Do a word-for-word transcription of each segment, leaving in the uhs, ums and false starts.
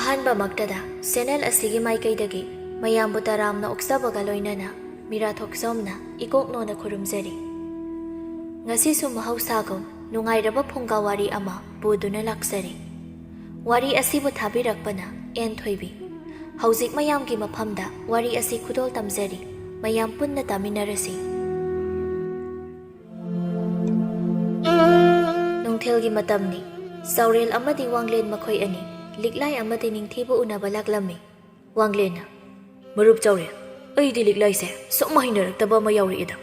ꯑꯍꯥꯟꯕꯃꯛꯇꯗ channel ꯑꯁꯤꯒꯤ ꯃꯥꯏꯀꯩꯗꯒꯤ ꯃꯌꯥꯝꯕꯨ ꯇꯔꯥꯝꯅ ꯑꯣꯛꯆꯕꯒ ꯂꯣꯏꯅꯅ ꯃꯤꯔꯥ ꯊꯣꯛꯆꯣꯝꯅ ꯏꯀꯣꯛꯅꯣꯅ ꯈꯨꯔꯨꯝꯖꯔꯤ꯫ ꯉꯁꯤꯁꯨ ꯃꯍꯧꯁꯥꯒꯨꯝ ꯅꯨꯡꯉꯥꯏꯔꯕ ꯐꯨꯡꯒꯥ ꯋꯥꯔꯤ ꯑꯃ ꯄꯨꯗꯨꯅ ꯂꯥꯛꯆꯔꯤ꯫ ꯋꯥꯔꯤ ꯑꯁꯤꯕꯨ ꯊꯥꯕꯤꯔꯛꯄꯅ ꯑꯦꯟ ꯊꯣꯏꯕꯤ꯫ ꯍꯧꯖꯤꯛ ꯃꯌꯥꯝꯒꯤ ꯃꯐꯝꯗ ꯋꯥꯔꯤ ꯑꯁꯤ ꯈꯨꯗꯣꯜ ꯇꯝꯖꯔꯤ꯫ ꯃꯌꯥꯝ ꯄꯨꯟꯅ ꯇꯥꯃꯤꯟꯅꯔꯁꯤ꯫ ꯅꯨꯡꯊꯤꯜꯒꯤ ꯃꯇꯝꯅꯤ꯫ ꯆꯥꯎꯔꯦꯜ ꯑꯃꯗꯤ ꯋꯥꯡꯂꯦꯟ ꯃꯈꯣꯏ ꯑꯅꯤ ꯂꯤꯛꯂꯥꯏ ꯑꯃꯗꯤ ꯅꯤꯡꯊꯤꯕꯨ ꯎꯅꯕ ꯂꯥꯛꯂꯝꯃꯤ꯫ ꯋꯥꯡꯂꯦꯟꯅ, "ꯃꯔꯨꯞ ꯆꯥꯎꯔꯦꯜ, ꯑꯩꯗꯤ ꯂꯤꯛꯂꯥꯏꯁꯦ ꯁꯨꯝ ꯍꯩꯅꯔꯛꯇꯕ ꯑꯃ ꯌꯥꯎꯔꯛꯑꯦꯗ꯫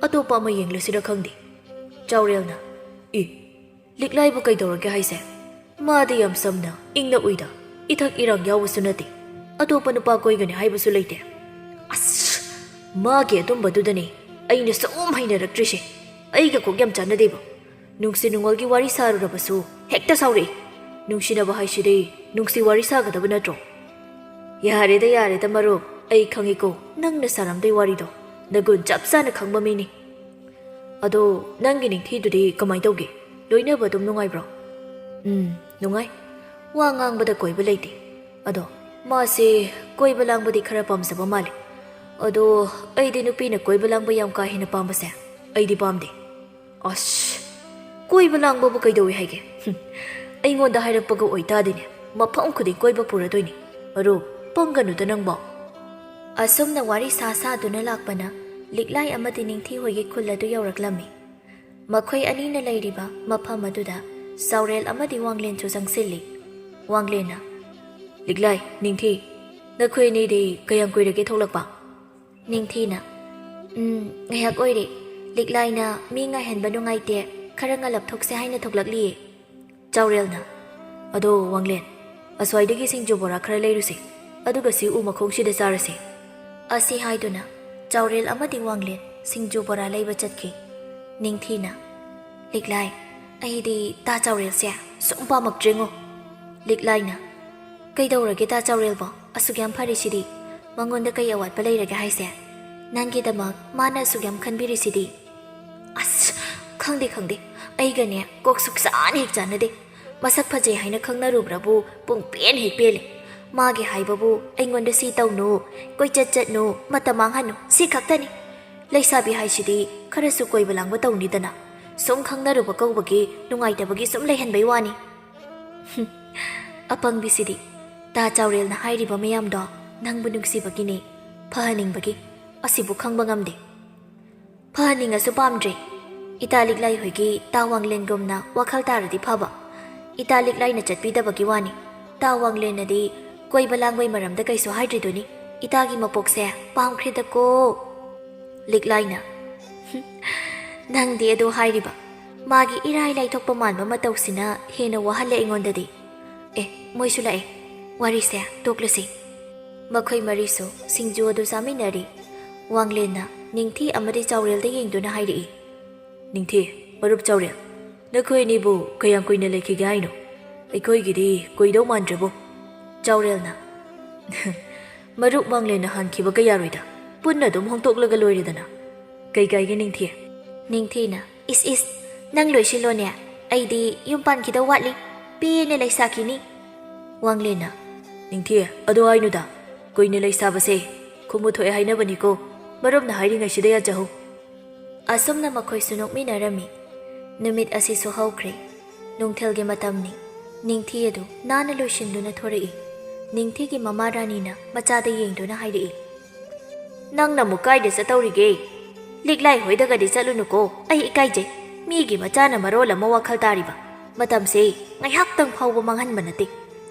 ꯑꯇꯣꯞꯄ ꯑꯃ ꯌꯦꯡꯂꯁꯤꯔ ꯈꯪꯗꯦ꯫" ꯆꯥꯎꯔꯦꯜꯅ, "ꯏ, ꯂꯤꯛꯂꯥꯏꯕꯨ ꯀꯩꯗꯧꯔꯒꯦ ꯍꯥꯏꯁꯦ? ꯃꯥꯗꯤ ꯌꯥꯝ ꯁꯝꯅ ꯏꯪꯅ ꯎꯏꯗ, ꯏꯊꯛ ꯏꯔꯥꯡ ꯌꯥꯎꯕꯁꯨ ꯅꯠꯇꯦ, ꯑꯇꯣꯞꯄ ꯅꯨꯄꯥ ꯀꯣꯏꯒꯅꯤ ꯍꯥꯏꯕꯁꯨ ꯂꯩꯇꯦ꯫ ꯑꯁ, ꯃꯥꯒꯤ ꯑꯗꯨꯝꯕꯗꯨꯗꯅꯦ ꯑꯩꯅ ꯁꯨꯝ ꯍꯩꯅꯔꯛꯇ꯭ꯔꯤꯁꯦ꯫ ꯑꯩꯒ ꯀꯣꯛ ꯌꯥꯝ ꯆꯥꯟꯅꯗꯦꯕ꯫ ꯅꯨꯡꯁꯤ ꯅꯨꯡꯉꯣꯜꯒꯤ ꯋꯥꯔꯤ ꯁꯥꯔꯨꯔꯕꯁꯨ ꯍꯦꯛꯇ ꯁꯥꯎꯔꯛꯏ꯫ ꯅꯨꯡꯁꯤꯅꯕ ꯍꯥꯏꯁꯤꯗꯤ ꯅꯨꯡꯁꯤ ꯋꯥꯔꯤ ꯁꯥꯒꯗꯕ ꯅꯠꯇ꯭ꯔꯣ?" "ꯌꯥꯔꯦꯗ, ꯌꯥꯔꯦꯗ ꯃꯔꯨꯞ, ꯑꯩ ꯈꯪꯉꯤꯀꯣ ꯅꯪꯅ ꯁꯥꯔꯝꯗꯣꯏ ꯋꯥꯔꯤꯗꯣ꯫ ꯅꯒꯨꯟ ꯆꯞ ꯆꯥꯅ ꯈꯪꯕ ꯃꯤꯅꯤ꯫ ꯑꯗꯣ ꯅꯪꯒꯤ ꯅꯤꯡꯊꯤꯗꯨꯗꯤ ꯀꯃꯥꯏ ꯇꯧꯒꯦ? ꯂꯣꯏꯅꯕ ꯑꯗꯨꯝ ꯅꯨꯡꯉꯥꯏꯕ꯭ꯔꯣ?" "ꯎꯝ, ꯅꯨꯡꯉꯥꯏ꯫ ꯋꯥ ꯉꯥꯡꯕꯗ ꯀꯣꯏꯕ ꯂꯩꯇꯦ꯫ ꯑꯗꯣ ꯃꯥꯁꯦ ꯀꯣꯏꯕ ꯂꯥꯡꯕꯗꯤ ꯈꯔ ꯄꯥꯝꯖꯕ ꯃꯥꯜꯂꯦ꯫ ꯑꯗꯣ ꯑꯩꯗꯤ ꯅꯨꯄꯤꯅ ꯀꯣꯏꯕ ꯂꯥꯡꯕ ꯌꯥꯝ ꯀꯥ ꯍꯦꯟꯅ ꯄꯥꯝꯕꯁꯦ ꯑꯩꯗꯤ ꯄꯥꯝꯗꯦ꯫" "ꯑꯁ, ꯀꯣꯏꯕ ꯂꯥꯡꯕꯕꯨ ꯀꯩꯗꯧꯏ ꯍꯥꯏꯒꯦ? ꯍꯨꯝ, ꯑꯩꯉꯣꯟꯗ ꯍꯥꯏꯔꯛꯄꯒ ꯑꯣꯏꯇꯥꯗꯤꯅꯦ, ꯃꯐꯝ ꯈꯨꯗꯤꯡ ꯀꯣꯏꯕ ꯄꯨꯔꯗꯣꯏꯅꯤ꯫ ꯃꯔꯨꯞ, ꯄꯪꯒꯅꯨꯗ ꯅꯪꯕꯣ꯫" ꯑꯁꯨꯝꯅ ꯋꯥꯔꯤ ꯁꯥ ꯁꯥꯗꯨꯅ ꯂꯥꯛꯄꯅ ꯂꯤꯛꯂꯥꯏ ꯑꯃꯗꯤ ꯅꯤꯡꯊꯤ ꯍꯣꯏꯒꯤ ꯈꯨꯜ ꯑꯗꯨ ꯌꯧꯔꯛꯂꯝꯃꯤ꯫ ꯃꯈꯣꯏ ꯑꯅꯤꯅ ꯂꯩꯔꯤꯕ ꯃꯐꯝ ꯑꯗꯨꯗ ꯆꯥꯎꯔꯦꯜ ꯑꯃꯗꯤ ꯋꯥꯡꯂꯦꯟꯁꯨ ꯆꯪꯁꯤꯜꯂꯤ꯫ ꯋꯥꯡꯂꯦꯟꯅ, "ꯂꯤꯛꯂꯥꯏ, ꯅꯤꯡꯊꯤ, ꯅꯈꯣꯏ ꯑꯅꯤꯗꯤ ꯀꯌꯥꯝ ꯀꯨꯏꯔꯒꯦ ꯊꯣꯛꯂꯛꯄ?" ꯅꯤꯡꯊꯤꯅ, "ꯎꯝ, ꯉꯥꯏꯍꯥꯛ ꯑꯣꯏꯔꯦ꯫ ꯂꯤꯛꯂꯥꯏꯅ ꯃꯤ ꯉꯥꯏꯍꯟꯕ ꯅꯨꯡꯉꯥꯏꯇꯦ, ꯈꯔ ꯉꯜꯂꯞ ꯊꯣꯛꯁꯦ ꯍꯥꯏꯅ ꯊꯣꯛꯂꯛꯂꯤꯌꯦ꯫" ꯆꯥꯎꯔꯦꯜꯅ, "ꯑꯗꯣ ꯋꯥꯡꯂꯦꯟ, ꯑꯁ꯭ꯋꯥꯏꯗꯒꯤ ꯁꯤꯡꯖꯨ ꯕꯣꯔꯥ ꯈꯔ ꯂꯩꯔꯨꯁꯤ, ꯑꯗꯨꯒ ꯁꯤ ꯎ ꯃꯈꯣꯡꯁꯤꯗ ꯆꯥꯔꯁꯤ꯫" ꯑꯁꯤ ꯍꯥꯏꯗꯨꯅ ꯆꯥꯎꯔꯦꯜ ꯑꯃꯗꯤ ꯋꯥꯡꯂꯦꯟ ꯁꯤꯡꯖꯨ ꯕꯣꯔꯥ ꯂꯩꯕ ꯆꯠꯈꯤ꯫ ꯅꯤꯡꯊꯤꯅ, "ꯂꯤꯛꯂꯥꯏ, ꯑꯩꯗꯤ ꯇꯥ ꯆꯥꯎꯔꯦꯜꯁꯦ ꯁꯨꯝ ꯄꯥꯝꯃꯛꯇ꯭ꯔꯦꯉꯣ꯫" ꯂꯤꯛꯂꯥꯏꯅ, "ꯀꯩꯗꯧꯔꯒꯦ ꯇꯥ ꯆꯥꯎꯔꯦꯜꯕꯣ? ꯑꯁꯨꯛ ꯌꯥꯝ ꯐꯔꯤꯁꯤꯗꯤ꯫ ꯃꯉꯣꯟꯗ ꯀꯩ ꯑꯋꯥꯠꯄ ꯂꯩꯔꯒꯦ ꯍꯥꯏꯁꯦ? ꯅꯪꯒꯤꯗꯃꯛ ꯃꯥꯅ ꯑꯁꯨꯛ ꯌꯥꯝ ꯈꯟꯕꯤꯔꯤꯁꯤꯗꯤ꯫" "ꯑꯁ, ꯈꯪꯗꯦ, ꯈꯪꯗꯦ꯫ ꯑꯩꯒꯅꯦ ꯀꯣꯛ ꯁꯨꯛꯆꯥꯅ ꯍꯦꯛ ꯆꯥꯟꯅꯗꯦ꯫ ꯃꯁꯛ ꯐꯖꯩ ꯍꯥꯏꯅ ꯈꯪꯅꯔꯨꯕ꯭ꯔꯕꯨ ꯄꯨꯡ ꯄꯦꯟ ꯍꯦꯛ ꯄꯦꯜꯂꯦ꯫ ꯃꯥꯒꯤ ꯍꯥꯏꯕꯕꯨ ꯑꯩꯉꯣꯟꯗ ꯁꯤ ꯇꯧꯅꯨ, ꯀꯣꯏꯆꯠ ꯆꯠꯅꯨ, ꯃꯇꯝ ꯃꯥꯡꯍꯟꯅꯨ, ꯁꯤ ꯈꯛꯇꯅꯤ꯫ ꯂꯩꯁꯥꯕꯤ ꯍꯥꯏꯁꯤꯗꯤ ꯈꯔꯁꯨ ꯀꯣꯏꯕ ꯂꯥꯡꯕ ꯇꯧꯅꯤꯗꯅ꯫ ꯁꯨꯝ ꯈꯪꯅꯔꯨꯕ ꯀꯧꯕꯒꯤ ꯅꯨꯡꯉꯥꯏꯇꯕꯒꯤ ꯁꯨꯝ ꯂꯩꯍꯟꯕꯩ ꯋꯥꯅꯤ꯫ ꯍꯨꯝ, ꯑꯄꯪꯕꯤꯁꯤꯗꯤ꯫ ꯇꯥ ꯆꯥꯎꯔꯦꯜꯅ ꯍꯥꯏꯔꯤꯕ ꯃꯌꯥꯝꯗꯣ ꯅꯪꯕꯨ ꯅꯨꯡꯁꯤꯕꯒꯤꯅꯦ, ꯐꯍꯟꯅꯤꯡꯕꯒꯤ꯫ ꯑꯁꯤꯕꯨ ꯈꯪꯕ ꯉꯝꯗꯦ꯫ ꯐꯍꯟꯅꯤꯡꯉꯁꯨ ꯄꯥꯝꯗ꯭ꯔꯦ꯫ ꯏꯇꯥ ꯂꯤꯛꯂꯥꯏ ꯍꯣꯏꯒꯤ ꯇꯥ ꯋꯥꯡꯂꯦꯟꯒꯨꯝꯅ ꯋꯥꯈꯜ ꯇꯥꯔꯗꯤ ꯐꯕ꯫ ꯏꯇꯥ ꯂꯤꯛꯂꯥꯏꯅ ꯆꯠꯄꯤꯗꯕꯒꯤ ꯋꯥꯅꯤ꯫ ꯇꯥ ꯋꯥꯡꯂꯦꯟꯅꯗꯤ ꯀꯣꯏꯕ ꯂꯥꯡꯕꯩ ꯃꯔꯝꯗ ꯀꯩꯁꯨ ꯍꯥꯏꯗ꯭ꯔꯤꯗꯨꯅꯤ꯫ ꯏꯇꯥꯒꯤ ꯃꯄꯣꯛꯁꯦ ꯄꯥꯝꯈ꯭ꯔꯦꯗꯀꯣ꯫ ꯂꯤꯛꯂꯥꯏꯅ, "ꯅꯪꯗꯤ ꯑꯗꯨ ꯍꯥꯏꯔꯤꯕ? ꯃꯥꯒꯤ ꯏꯔꯥꯏ ꯂꯥꯏꯊꯣꯛꯄ ꯃꯥꯟꯕ ꯃꯇꯧꯁꯤꯅ ꯍꯦꯟꯅ ꯋꯥꯍꯜꯂꯦ ꯑꯩꯉꯣꯟꯗꯗꯤ꯫ ꯑꯦ, ꯃꯣꯏꯁꯨ ꯂꯥꯛꯑꯦ꯫ ꯋꯥꯔꯤꯁꯦ ꯇꯣꯛꯂꯁꯤ꯫" ꯃꯈꯣꯏ ꯃꯔꯤꯁꯨ ꯁꯤꯡꯖꯨ ꯑꯗꯨ ꯆꯥꯃꯤꯟꯅꯔꯤ꯫ ꯋꯥꯡꯂꯦꯟꯅ ꯅꯤꯡꯊꯤ ꯑꯃꯗꯤ ꯆꯥꯎꯔꯦꯜꯗ ꯌꯦꯡꯗꯨꯅ ꯍꯥꯏꯔꯛꯏ, "ꯅꯤꯡꯊꯤ, ꯃꯔꯨꯞ ꯆꯥꯎꯔꯦꯜ, ꯅꯈꯣꯏ ꯑꯅꯤꯕꯨ ꯀꯌꯥꯝ ꯀꯨꯏꯅ ꯂꯩꯈꯤꯒꯦ ꯍꯥꯏꯅꯣ? ꯑꯩꯈꯣꯏꯒꯤꯗꯤ ꯀꯨꯏꯗꯧ ꯃꯥꯟꯗ꯭ꯔꯦꯕꯣ꯫" ꯆꯥꯎꯔꯦꯜꯅ, "ꯃꯔꯨꯞ ꯋꯥꯡꯂꯦꯟꯅ ꯍꯥꯟꯈꯤꯕꯒ ꯌꯥꯔꯣꯏꯗ, ꯄꯨꯟꯅ ꯑꯗꯨꯝ ꯍꯣꯡꯗꯣꯛꯂꯒ ꯂꯣꯏꯔꯦꯗꯅ꯫ ꯀꯩ ꯀꯥꯏꯒꯦ ꯅꯤꯡꯊꯤ?" ꯅꯤꯡꯊꯤꯅ, "ꯏꯁ ꯏꯁ, ꯅꯪ ꯂꯣꯏꯁꯤꯜꯂꯣꯅꯦ, ꯑꯩꯗꯤ ꯌꯨꯝ ꯄꯥꯟꯈꯤꯗꯧ ꯋꯥꯠꯂꯤ, ꯄꯦꯟꯅ ꯂꯩꯁꯥꯈꯤꯅꯤ꯫" ꯋꯥꯡꯂꯦꯟꯅ, "ꯅꯤꯡꯊꯤ, ꯑꯗꯨ ꯍꯥꯏꯅꯨꯗ, ꯀꯨꯏꯅ ꯂꯩꯁꯥꯕꯁꯦ ꯈꯨꯃꯨ ꯊꯣꯛꯑꯦ ꯍꯥꯏꯅꯕꯅꯤꯀꯣ, ꯃꯔꯨꯞꯅ ꯍꯥꯏꯔꯤꯉꯩꯁꯤꯗ ꯌꯥꯖꯍꯧ꯫" ꯑꯁꯨꯝꯅ ꯃꯈꯣꯏꯁꯨ ꯅꯣꯛꯃꯤꯟꯅꯔꯝꯃꯤ꯫ ꯅꯨꯃꯤꯠ ꯑꯁꯤꯁꯨ ꯍꯧꯈ꯭ꯔꯦ꯫ ꯅꯨꯡꯊꯤꯜꯒꯤ ꯃꯇꯝꯅꯤ꯫ ꯅꯤꯡꯊꯤ ꯑꯗꯨ ꯅꯥꯟꯅ ꯂꯣꯏꯁꯤꯟꯗꯨꯅ ꯊꯣꯔꯛꯏ꯫ ꯅꯤꯡꯊꯤꯒꯤ ꯃꯃꯥ ꯔꯥꯅꯤꯅ ꯃꯆꯥꯗ ꯌꯦꯡꯗꯨꯅ ꯍꯥꯏꯔꯛꯏ, "ꯅꯪꯅ ꯑꯃꯨꯛ ꯀꯥꯏꯗ ꯆꯠꯇꯧꯔꯤꯒꯦ? ꯂꯤꯛꯂꯥꯏ ꯍꯣꯏꯗꯒꯗꯤ ꯆꯠꯂꯨꯅꯨꯀꯣ, ꯑꯩ ꯏꯀꯥꯏꯖꯩ꯫ ꯃꯤꯒꯤ ꯃꯆꯥꯅ ꯃꯔꯣꯜ ꯑꯃ ꯋꯥꯈꯜ ꯇꯥꯔꯤꯕ꯫ ꯃꯇꯝꯁꯦ ꯉꯥꯏꯍꯥꯛꯇꯪ ꯐꯥꯎꯕ ꯃꯥꯡꯍꯟꯕ ꯅꯠꯇꯦ꯫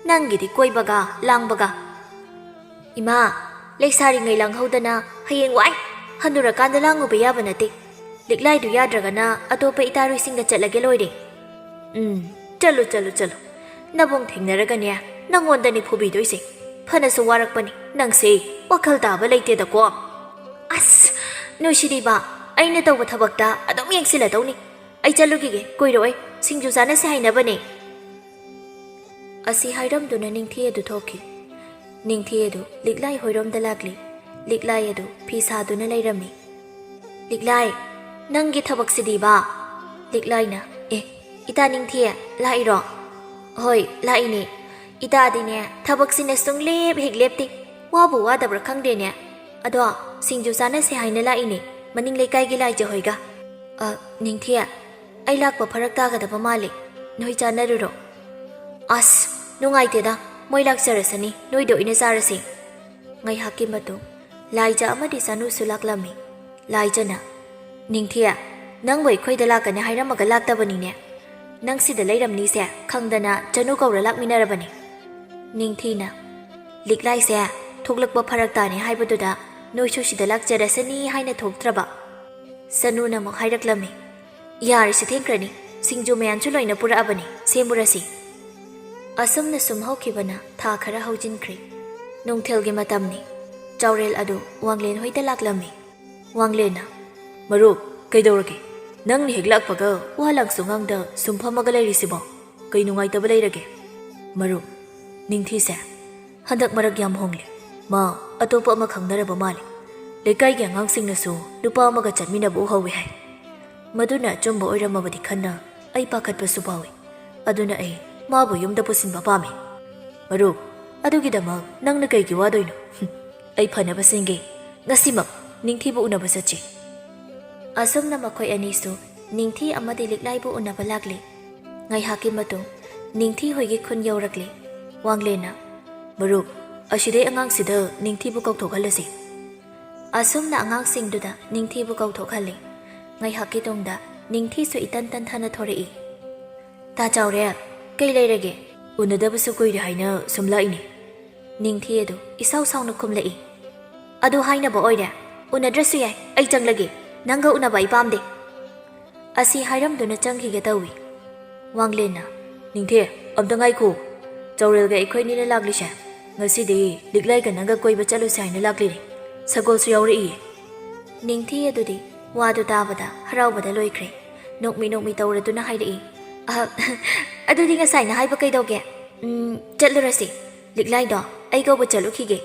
ꯅꯪꯒꯤꯗꯤ ꯀꯣꯏꯕꯒ ꯂꯥꯡꯕꯒ꯫" "ꯏꯃꯥ, ꯂꯩꯁꯥꯔꯤꯉꯩ ꯂꯥꯡꯍꯧꯗꯅ ꯍꯌꯦꯡ ꯋꯥꯏ ꯍꯟꯅꯨꯔꯀꯥꯟꯗ ꯂꯥꯡꯉꯨꯕ ꯌꯥꯕ ꯅꯠꯇꯦ꯫ ꯂꯤꯛꯂꯥꯏꯗꯨ ꯌꯥꯗ꯭ꯔꯒꯅ ꯑꯇꯣꯞꯄ ꯏꯇꯥꯔꯣꯏꯁꯤꯡꯒ ꯆꯠꯂꯒꯦ ꯂꯣꯏꯔꯦ꯫" "ꯎꯝ, ꯆꯠꯂꯨ, ꯆꯠꯂꯨ, ꯆꯠꯂꯨ꯫ ꯅꯕꯨꯡ ꯊꯦꯡꯅꯔꯒꯅꯦ, ꯅꯪꯉꯣꯟꯗꯅꯤ ꯐꯨꯕꯤꯗꯣꯏꯁꯦ꯫ ꯐꯅꯁꯨ ꯋꯥꯔꯛꯄꯅꯤ ꯅꯪꯁꯦ, ꯋꯥꯈꯜ ꯇꯥꯕ ꯂꯩꯇꯦꯗꯀꯣ꯫" "ꯑꯁ, ꯅꯨꯡꯁꯤꯗꯤꯕ, ꯑꯩꯅ ꯇꯧꯕ ꯊꯕꯛꯇ ꯑꯗꯨꯝ ꯌꯦꯡꯁꯤꯜꯂꯗꯧꯅꯤ꯫ ꯑꯩ ꯆꯠꯂꯨꯈꯤꯒꯦ, ꯀꯨꯏꯔꯣꯏ, ꯁꯤꯡꯖꯨ ꯆꯥꯅꯁꯦ ꯍꯥꯏꯅꯕꯅꯦ꯫" ꯑꯁꯤ ꯍꯥꯏꯔꯝꯗꯨꯅ ꯅꯤꯡꯊꯤ ꯑꯗꯨ ꯊꯣꯛꯈꯤ꯫ ꯅꯤꯡꯊꯤ ꯑꯗꯨ ꯂꯤꯛꯂꯥꯏ ꯍꯣꯏꯔꯣꯝꯗ ꯂꯥꯛꯂꯤ꯫ ꯂꯤꯛꯂꯥꯏ ꯑꯗꯨ ꯐꯤ ꯁꯥꯗꯨꯅ ꯂꯩꯔꯝꯃꯤ꯫ "ꯂꯤꯛꯂꯥꯏ, ꯅꯪꯒꯤ ꯊꯕꯛꯁꯤꯗꯤꯕ?" ꯂꯤꯛꯂꯥꯏꯅ, "ꯑꯦ, ꯏꯇꯥ ꯅꯤꯡꯊꯤ, ꯂꯥꯛꯏꯔꯣ?" ꯍꯣꯏ, ꯂꯥꯛꯏꯅꯦ꯫ ꯏꯇꯥꯗꯤꯅꯦ, ꯊꯕꯛꯁꯤꯅ ꯁꯨꯡꯂꯦꯞ ꯍꯦꯛ ꯂꯦꯞꯇꯦ꯫ ꯋꯥꯕꯨ ꯋꯥꯗꯕ꯭ꯔꯥ ꯈꯪꯗꯦꯅꯦ꯫ ꯑꯗꯣ, ꯁꯤꯡꯖꯨ ꯆꯥꯅꯁꯦ ꯍꯥꯏꯅ ꯂꯥꯛꯏꯅꯦ, ꯃꯅꯤꯡ ꯂꯩꯀꯥꯏꯒꯤ ꯂꯥꯏꯖ ꯍꯣꯏꯒ꯫ ꯑ, ꯅꯤꯡꯊꯤ, ꯑꯩ ꯂꯥꯛꯄ ꯐꯔꯛ ꯇꯥꯒꯗꯕ ꯃꯥꯜꯂꯦ꯫ ꯅꯣꯏ ꯆꯥꯅꯔꯨꯔꯣ꯫ ꯑꯁ, ꯅꯨꯡꯉꯥꯏꯇꯦꯗ꯫ ꯃꯣꯏ ꯂꯥꯛꯆꯔꯁꯅꯤ, ꯅꯣꯏꯗ ꯑꯣꯏꯅ ꯆꯥꯔꯁꯦ꯫ ꯉꯥꯏꯍꯥꯛꯀꯤ ꯃꯇꯨꯡ ꯂꯥꯏꯖ ꯑꯃꯗꯤ ꯆꯅꯨꯁꯨ ꯂꯥꯛꯂꯝꯃꯤ꯫ ꯂꯥꯏꯖꯅ, "ꯅꯤꯡꯊꯤ, ꯅꯪꯕꯨ ꯑꯩꯈꯣꯏꯗ ꯂꯥꯛꯀꯅꯤ ꯍꯥꯏꯔꯝꯃꯒ ꯂꯥꯛꯇꯕꯅꯤꯅꯦ꯫ ꯅꯪ ꯁꯤꯗ ꯂꯩꯔꯝꯅꯤꯁꯦ ꯈꯪꯗꯅ ꯆꯅꯨ ꯀꯧꯔ ꯂꯥꯛꯃꯤꯟꯅꯔꯕꯅꯤ꯫" ꯅꯤꯡꯊꯤꯅ, "ꯂꯤꯛꯂꯥꯏꯁꯦ ꯊꯣꯛꯂꯛꯄ ꯐꯔꯛ ꯇꯥꯅꯤ ꯍꯥꯏꯕꯗꯨꯗ ꯅꯣꯏꯁꯨ ꯁꯤꯗ ꯂꯥꯛꯆꯔꯁꯅꯤ ꯍꯥꯏꯅ ꯊꯣꯛꯇ꯭ꯔꯕ?" ꯆꯅꯨꯅ ꯑꯃꯨꯛ ꯍꯥꯏꯔꯛꯂꯝꯃꯤ, "ꯌꯥꯔꯤꯁꯤ ꯊꯦꯡꯈ꯭ꯔꯅꯤ, ꯁꯤꯡꯖꯨ ꯃꯌꯥꯟꯁꯨ ꯂꯣꯏꯅ ꯄꯨꯔꯛꯑꯕꯅꯤ, ꯁꯦꯝꯃꯨꯔꯁꯤ꯫" ꯑꯁꯨꯝꯅ ꯁꯨꯝ ꯍꯧꯈꯤꯕꯅ ꯊꯥ ꯈꯔ ꯍꯧꯖꯤꯟꯈ꯭ꯔꯦ꯫ ꯅꯨꯡꯊꯤꯜꯒꯤ ꯃꯇꯝꯅꯤ꯫ ꯆꯥꯎꯔꯦꯜ ꯑꯗꯨ ꯋꯥꯡꯂꯦꯟ ꯍꯣꯏꯗ ꯂꯥꯛꯂꯝꯃꯤ꯫ ꯋꯥꯡꯂꯦꯟꯅ, "ꯃꯔꯨꯞ, ꯀꯩꯗꯧꯔꯒꯦ? ꯅꯪꯅ ꯍꯦꯛ ꯂꯥꯛꯄꯒ ꯋꯥ ꯂꯥꯡꯁꯨ ꯉꯥꯡꯗ ꯁꯨꯝ ꯐꯝꯃꯒ ꯂꯩꯔꯤꯁꯤꯕꯣ? ꯀꯩ ꯅꯨꯡꯉꯥꯏꯇꯕ ꯂꯩꯔꯒꯦ?" ꯃꯔꯨꯞ, ꯅꯤꯡꯊꯤꯁꯦ ꯍꯟꯗꯛ ꯃꯔꯛ ꯌꯥꯝ ꯍꯣꯡꯂꯦ꯫ ꯃꯥ ꯑꯇꯣꯞꯄ ꯑꯃ ꯈꯪꯅꯔꯕ ꯃꯥꯜꯂꯦ꯫ ꯂꯩꯀꯥꯏꯒꯤ ꯑꯉꯥꯡꯁꯤꯡꯅꯁꯨ ꯅꯨꯄꯥ ꯑꯃꯒ ꯆꯠꯃꯤꯟꯅꯕ ꯎꯍꯧꯋꯦ ꯍꯥꯏ꯫ ꯃꯗꯨꯅ ꯑꯆꯨꯝꯕ ꯑꯣꯏꯔꯝꯃꯕꯗꯤ ꯈꯟꯅ ꯑꯩ ꯄꯥꯈꯠꯄꯁꯨ ꯐꯥꯎꯏ꯫ ꯑꯗꯨꯅ ꯑꯩ ꯃꯥꯕꯨ ꯌꯨꯝꯗ ꯄꯨꯁꯤꯟꯕ ꯄꯥꯝꯃꯤ꯫ ꯃꯔꯨꯞ, ꯑꯗꯨꯒꯤꯗꯃꯛ ꯅꯪꯅ ꯀꯩꯒꯤ ꯋꯥꯗꯣꯏꯅꯣ? ꯍꯨꯝ, ꯑꯩ ꯐꯅꯕ ꯁꯤꯟꯒꯦ꯫ ꯉꯁꯤꯃꯛ ꯅꯤꯡꯊꯤꯕꯨ ꯎꯅꯕ ꯆꯠꯁꯤ꯫ ꯑꯁꯨꯝꯅ ꯃꯈꯣꯏ ꯑꯅꯤꯁꯨ ꯅꯤꯡꯊꯤ ꯑꯃꯗꯤ ꯂꯤꯛꯂꯥꯏꯕꯨ ꯎꯅꯕ ꯂꯥꯛꯂꯤ꯫ ꯉꯥꯏꯍꯥꯛꯀꯤ ꯃꯇꯨꯡ ꯅꯤꯡꯊꯤ ꯍꯣꯏꯒꯤ ꯈꯨꯟ ꯌꯧꯔꯛꯂꯤ꯫ ꯋꯥꯡꯂꯦꯟꯅ, "ꯃꯔꯨꯞ, ꯑꯁꯤꯗꯩ ꯑꯉꯥꯡꯁꯤꯗ ꯅꯤꯡꯊꯤꯕꯨ ꯀꯧꯊꯣꯛꯍꯜꯂꯁꯤ꯫" ꯑꯁꯨꯝꯅ ꯑꯉꯥꯡꯁꯤꯡꯗꯨꯗ ꯅꯤꯡꯊꯤꯕꯨ ꯀꯧꯊꯣꯛꯍꯜꯂꯤ꯫ ꯉꯥꯏꯍꯥꯛꯀꯤ ꯇꯨꯡꯗ ꯅꯤꯡꯊꯤꯁꯨ ꯏꯇꯟ ꯇꯟꯊꯅ ꯊꯣꯔꯛꯏ꯫ "ꯇꯥ ꯆꯥꯎꯔꯦꯜ, ꯀꯩ ꯂꯩꯔꯒꯦ? ꯎꯅꯗꯕꯁꯨ ꯀꯨꯏꯔꯦ ꯍꯥꯏꯅ ꯁꯨꯝ ꯂꯥꯛꯏꯅꯦ꯫" ꯅꯤꯡꯊꯤ ꯑꯗꯨ ꯏꯁꯥꯎ ꯁꯥꯎꯅ ꯈꯨꯝꯂꯛꯏ꯫ "ꯑꯗꯨ ꯍꯥꯏꯅꯕ ꯑꯣꯏꯔꯦ꯫ ꯎꯅꯗ꯭ꯔꯁꯨ ꯌꯥꯏ, ꯑꯩ ꯆꯪꯂꯒꯦ꯫ ꯅꯪꯒ ꯎꯅꯕ ꯑꯩ ꯄꯥꯝꯗꯦ꯫" ꯑꯁꯤ ꯍꯥꯏꯔꯝꯗꯨꯅ ꯆꯪꯈꯤꯒꯦ ꯇꯧꯏ꯫ ꯋꯥꯡꯂꯦꯟꯅ, "ꯅꯤꯡꯊꯤ, ꯑꯝꯇ ꯉꯥꯏꯈꯣ꯫ ꯆꯥꯎꯔꯦꯜꯒ ꯑꯩꯈꯣꯏꯅꯤꯅ ꯂꯥꯛꯂꯤꯁꯦ, ꯉꯁꯤꯗꯤ ꯂꯤꯛꯂꯥꯏꯒ ꯅꯪꯒ ꯀꯣꯏꯕ ꯆꯠꯂꯨꯁꯦ ꯍꯥꯏꯅ ꯂꯥꯛꯂꯤꯅꯤ꯫ ꯁꯒꯣꯜꯁꯨ ꯌꯥꯎꯔꯛꯏꯌꯦ꯫" ꯅꯤꯡꯊꯤ ꯑꯗꯨꯗꯤ ꯋꯥꯗꯨ ꯇꯥꯕꯗ ꯍꯔꯥꯎꯕꯗ ꯂꯣꯏꯈ꯭ꯔꯦ꯫ ꯅꯣꯛꯃꯤ ꯅꯣꯛꯃꯤ ꯇꯧꯔꯗꯨꯅ ꯍꯥꯏꯔꯛꯏ, "ꯑꯍ, ꯑꯗꯨꯗꯤ ꯉꯁꯥꯏꯅ ꯍꯥꯏꯕ ꯀꯩꯗꯧꯒꯦ? ꯎꯝ, ꯆꯠꯂꯨꯔꯁꯤ꯫ ꯂꯤꯛꯂꯥꯏꯗꯣ ꯑꯩ ꯀꯧꯕ ꯆꯠꯂꯨꯈꯤꯒꯦ꯫"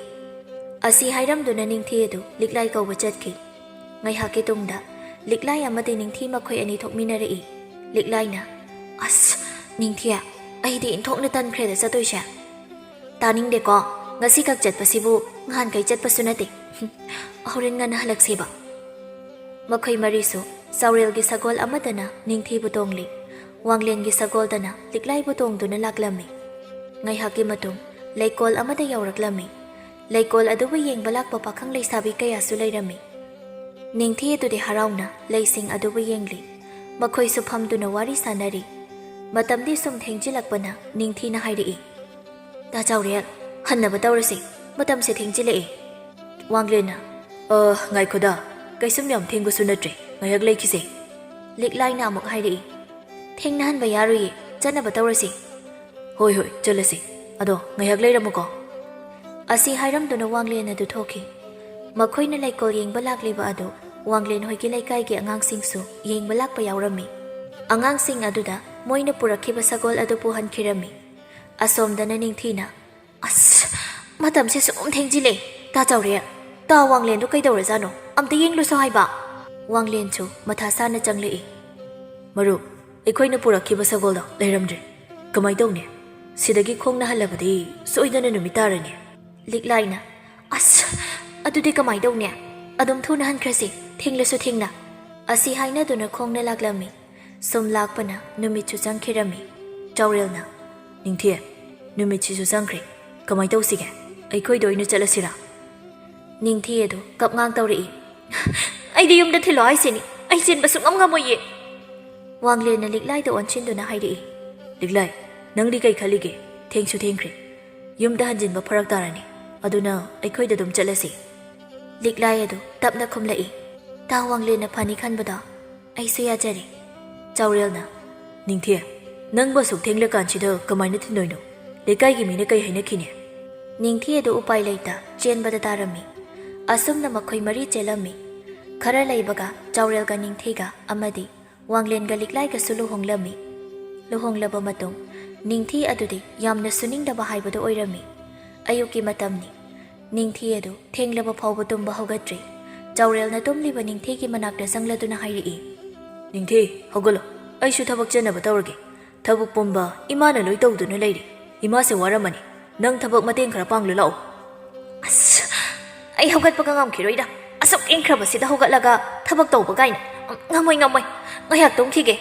ꯑꯁꯤ ꯍꯥꯏꯔꯝꯗꯨꯅ ꯅꯤꯡꯊꯤ ꯑꯗꯨ ꯂꯤꯛꯂꯥꯏ ꯀꯧꯕ ꯆꯠꯈꯤ꯫ ꯉꯥꯏꯍꯥꯛꯀꯤ ꯇꯨꯡꯗ ꯂꯤꯛꯂꯥꯏ ꯑꯃꯗꯤ ꯅꯤꯡꯊꯤ ꯃꯈꯣꯏ ꯑꯅꯤ ꯊꯣꯛꯃꯤꯟꯅꯔꯛꯏ꯫ ꯂꯤꯛꯂꯥꯏꯅ, "ꯑꯁ, ꯅꯤꯡꯊꯤ, ꯑꯩꯗꯤ ꯏꯟꯊꯣꯛꯅ ꯇꯟꯈ꯭ꯔꯦꯗ ꯆꯠꯇꯣꯏꯁꯦ꯫ ꯇꯥꯅꯤꯡꯗꯦꯀꯣ, ꯉꯁꯤꯈꯛ ꯆꯠꯄꯁꯤꯕꯨ ꯅꯍꯥꯟꯈꯩ ꯆꯠꯄꯁꯨ ꯅꯠꯇꯦ꯫ ꯍꯣꯔꯦꯟ ꯉꯟꯅ ꯍꯜꯂꯛꯁꯦꯕ꯫ ꯃꯈꯣꯏ ꯃꯔꯤꯁꯨ ꯆꯥꯎꯔꯦꯜꯒꯤ ꯁꯒꯣꯜ ꯑꯃꯗꯅ ꯅꯤꯡꯊꯤꯕꯨ ꯇꯣꯡꯂꯤ, ꯋꯥꯡꯂꯦꯟꯒꯤ ꯁꯒꯣꯜꯗꯅ ꯂꯤꯛꯂꯥꯏꯕꯨ ꯇꯣꯡꯗꯨꯅ ꯂꯥꯛꯂꯝꯃꯤ꯫ ꯉꯥꯏꯍꯥꯛꯀꯤ ꯃꯇꯨꯡ ꯂꯩꯀꯣꯜ ꯑꯃꯗ ꯌꯧꯔꯛꯂꯝꯃꯤ꯫ ꯂꯩꯀꯣꯜ ꯑꯗꯨꯕꯨ ꯌꯦꯡꯕ ꯂꯥꯛꯄ ꯄꯥꯈꯪ ꯂꯩꯁꯥꯕꯤ ꯀꯌꯥꯁꯨ ꯂꯩꯔꯝꯃꯤ꯫ ꯅꯤꯡꯊꯤ ꯑꯗꯨꯗꯤ ꯍꯔꯥꯎꯅ ꯂꯩꯁꯤꯡ ꯑꯗꯨꯕꯨ ꯌꯦꯡꯂꯤ꯫ ꯃꯈꯣꯏꯁꯨ ꯐꯝꯗꯨꯅ ꯋꯥꯔꯤ ꯁꯥꯅꯔꯤ꯫ ꯃꯇꯝꯗꯤ ꯁꯨꯝ ꯊꯦꯡꯖꯤꯜꯂꯛꯄꯅ ꯅꯤꯡꯊꯤꯅ ꯍꯥꯏꯔꯛꯏ, "ꯇꯥ ꯆꯥꯎꯔꯦꯜ, ꯍꯟꯅꯕ ꯇꯧꯔꯁꯤ, ꯃꯇꯝꯁꯦ ꯊꯦꯡꯖꯤꯜꯂꯛꯑꯦ꯫" ꯋꯥꯡꯂꯦꯟꯅ, "ꯑ, ꯉꯥꯏꯈꯣꯗ, ꯀꯩꯁꯨꯝ ꯌꯥꯝ ꯊꯦꯡꯕꯁꯨ ꯅꯠꯇ꯭ꯔꯦ, ꯉꯥꯏꯍꯥꯛ ꯂꯩꯈꯤꯁꯦ꯫" ꯂꯤꯛꯂꯥꯏꯅ ꯑꯃꯨꯛ ꯍꯥꯏꯔꯛꯏ, "ꯊꯦꯡꯅꯍꯟꯕ ꯌꯥꯔꯣꯏꯌꯦ, ꯆꯠꯅꯕ ꯇꯧꯔꯁꯤ꯫" "ꯍꯣꯏ, ꯍꯣꯏ, ꯆꯠꯂꯁꯤ꯫ ꯑꯗꯣ ꯉꯥꯏꯍꯥꯛ ꯂꯩꯔꯝꯃꯨꯀꯣ꯫" ꯑꯁꯤ ꯍꯥꯏꯔꯝꯗꯨꯅ ꯋꯥꯡꯂꯦꯟ ꯑꯗꯨ ꯊꯣꯛꯈꯤ꯫ ꯃꯈꯣꯏꯅ ꯂꯩꯀꯣꯜ ꯌꯦꯡꯕ ꯂꯥꯛꯂꯤꯕ ꯑꯗꯨ ꯋꯥꯡꯂꯦꯟ ꯍꯣꯏꯒꯤ ꯂꯩꯀꯥꯏꯒꯤ ꯑꯉꯥꯡꯁꯤꯡꯁꯨ ꯌꯦꯡꯕ ꯂꯥꯛꯄ ꯌꯥꯎꯔꯝꯃꯤ꯫ ꯑꯉꯥꯡꯁꯤꯡ ꯑꯗꯨꯗ ꯃꯣꯏꯅ ꯄꯨꯔꯛꯈꯤꯕ ꯁꯒꯣꯜ ꯑꯗꯨ ꯄꯨꯍꯟꯈꯤꯔꯝꯃꯤ꯫ ꯑꯁꯣꯝꯗꯅ ꯅꯤꯡꯊꯤꯅ, "ꯑꯁ, ꯃꯇꯝꯁꯦ ꯁꯨꯝ ꯊꯦꯡꯖꯤꯜꯂꯦ꯫ ꯇꯥ ꯆꯥꯎꯔꯦꯜ, ꯇꯥ ꯋꯥꯡꯂꯦꯟꯗꯣ ꯀꯩꯗꯧꯔꯖꯥꯠꯅꯣ? ꯑꯝꯇ ꯌꯦꯡꯂꯨꯁꯣ ꯍꯥꯏꯕ꯫" ꯋꯥꯡꯂꯦꯟꯁꯨ ꯃꯊꯥ ꯁꯥꯅ ꯆꯪꯂꯛꯏ꯫ "ꯃꯔꯨꯞ, ꯑꯩꯈꯣꯏꯅ ꯄꯨꯔꯛꯈꯤꯕ ꯁꯒꯣꯜꯗꯣ ꯂꯩꯔꯝꯗ꯭ꯔꯦ꯫ ꯀꯃꯥꯏ ꯇꯧꯅꯤ? ꯁꯤꯗꯒꯤ ꯈꯣꯡꯅ ꯍꯜꯂꯕꯗꯤ ꯁꯣꯏꯗꯅ ꯅꯨꯃꯤꯠ ꯇꯥꯔꯅꯤ꯫" ꯂꯤꯛꯂꯥꯏꯅ, "ꯑꯁ, ꯑꯗꯨꯗꯤ ꯀꯃꯥꯏ ꯇꯧꯅꯤ? ꯑꯗꯨꯝ ꯊꯨꯅ ꯍꯟꯈ꯭ꯔꯁꯤ, ꯊꯦꯡꯂꯁꯨ ꯊꯦꯡꯅ꯫" ꯑꯁꯤ ꯍꯥꯏꯅꯗꯨꯅ ꯈꯣꯡꯅ ꯂꯥꯛꯂꯝꯃꯤ꯫ ꯁꯨꯝ ꯂꯥꯛꯄꯅ ꯅꯨꯃꯤꯠꯁꯨ ꯆꯪꯈꯤꯔꯝꯃꯤ꯫ ꯆꯥꯎꯔꯦꯜꯅ, "ꯅꯤꯡꯊꯤ, ꯅꯨꯃꯤꯠꯁꯤꯁꯨ ꯆꯪꯈ꯭ꯔꯦ꯫ ꯀꯃꯥꯏ ꯇꯧꯁꯤꯒꯦ? ꯑꯩꯈꯣꯏꯗ ꯑꯣꯏꯅ ꯆꯠꯂꯁꯤꯔꯥ?" ꯅꯤꯡꯊꯤ ꯑꯗꯨ ꯀꯞꯉꯥꯡ ꯇꯧꯔꯛꯏ꯫ "ꯑꯩꯗꯤ ꯌꯨꯝꯗ ꯊꯤꯜꯂꯣ ꯍꯥꯏꯁꯤꯅꯤ꯫ ꯑꯩ ꯆꯦꯟꯕ ꯁꯨꯡꯉꯝ ꯉꯝꯃꯣꯏꯌꯦ꯫" ꯋꯥꯡꯂꯦꯟꯅ ꯂꯤꯛꯂꯥꯏꯗ ꯑꯣꯟꯁꯤꯟꯗꯨꯅ ꯍꯥꯏꯔꯛꯏ꯫ "ꯂꯤꯛꯂꯥꯏ, ꯅꯪꯗꯤ ꯀꯩ ꯈꯜꯂꯤꯒꯦ? ꯊꯦꯡꯁꯨ ꯊꯦꯡꯈ꯭ꯔꯦ꯫ ꯌꯨꯝꯗ ꯍꯟꯖꯤꯟꯕ ꯐꯔꯛ ꯇꯥꯔꯅꯤ꯫ ꯑꯗꯨꯅ ꯑꯩꯈꯣꯏꯗ ꯑꯗꯨꯝ ꯆꯠꯂꯁꯤ꯫" ꯂꯤꯛꯂꯥꯏ ꯑꯗꯨ ꯇꯞꯅ ꯈꯨꯝꯂꯛꯏ꯫ ꯇꯥ ꯋꯥꯡꯂꯦꯟꯅ ꯐꯅꯤ ꯈꯟꯕꯗꯣ ꯑꯩꯁꯨ ꯌꯥꯖꯔꯦ꯫ ꯆꯥꯎꯔꯦꯜꯅ, "ꯅꯤꯡꯊꯤ, ꯅꯪꯕꯨ ꯑꯁꯨꯛ ꯊꯦꯡꯂꯀꯥꯟꯁꯤꯗ ꯀꯃꯥꯏꯅ ꯊꯤꯟꯗꯣꯏꯅꯣ? ꯂꯩꯀꯥꯏꯒꯤ ꯃꯤꯅ ꯀꯩ ꯍꯥꯏꯅꯈꯤꯅꯤ?" ꯅꯤꯡꯊꯤ ꯑꯗꯨ ꯎꯄꯥꯏ ꯂꯩꯇ ꯆꯦꯟꯕꯗ ꯇꯥꯔꯝꯃꯤ꯫ ꯑꯁꯨꯝꯅ ꯃꯈꯣꯏ ꯃꯔꯤ ꯆꯦꯜꯂꯝꯃꯤ꯫ ꯈꯔ ꯂꯩꯕꯒ ꯆꯥꯎꯔꯦꯜꯒ ꯅꯤꯡꯊꯤꯒ ꯑꯃꯗꯤ ꯋꯥꯡꯂꯦꯟꯒ ꯂꯤꯛꯂꯥꯏꯒꯁꯨ ꯂꯨꯍꯣꯡꯂꯝꯃꯤ꯫ ꯂꯨꯍꯣꯡꯂꯕ ꯃꯇꯨꯡ ꯅꯤꯡꯊꯤ ꯑꯗꯨꯗꯤ ꯌꯥꯝꯅ ꯁꯨꯅꯤꯡꯗꯕ ꯍꯥꯏꯕꯗꯨ ꯑꯣꯏꯔꯝꯃꯤ꯫ ꯑꯌꯨꯛꯀꯤ ꯃꯇꯝꯅꯤ꯫ ꯅꯤꯡꯊꯤ ꯑꯗꯨ ꯊꯦꯡꯂꯕ ꯐꯥꯎꯕ ꯇꯨꯝꯕ ꯍꯧꯒꯠꯇ꯭ꯔꯤ꯫ ꯆꯥꯎꯔꯦꯜꯅ ꯇꯨꯝꯂꯤꯕ ꯅꯤꯡꯊꯤꯒꯤ ꯃꯅꯥꯛꯇ ꯆꯪꯂꯗꯨꯅ ꯍꯥꯏꯔꯛꯏ, "ꯅꯤꯡꯊꯤ, ꯍꯧꯒꯠꯂꯣ, ꯑꯩꯁꯨ ꯊꯕꯛ ꯆꯠꯅꯕ ꯇꯧꯔꯒꯦ꯫ "ꯊꯕꯛ ꯄꯨꯝꯕ ꯏꯃꯥꯅ ꯂꯣꯏ ꯇꯧꯗꯨꯅ ꯂꯩꯔꯤ꯫ ꯏꯃꯥꯁꯦ ꯋꯥꯔꯝꯃꯅꯤ꯫ ꯅꯪ ꯊꯕꯛ ꯃꯇꯦꯡ ꯈꯔ ꯄꯥꯡꯂꯨ ꯂꯥꯛꯑꯣ꯫" "ꯑꯁ, ꯑꯩ ꯍꯧꯒꯠꯄꯒ ꯉꯝꯈꯤꯔꯣꯏꯗ꯫ ꯑꯁꯨꯛ ꯏꯪꯈ꯭ꯔꯕꯁꯤꯗ ꯍꯧꯒꯠꯂꯒ ꯊꯕꯛ ꯇꯧꯕ ꯀꯥꯏꯅ꯫ ꯉꯝꯃꯣꯏ, ꯉꯝꯃꯣꯏ꯫ ꯉꯥꯏꯍꯥꯛ ꯇꯨꯝꯈꯤꯒꯦ꯫"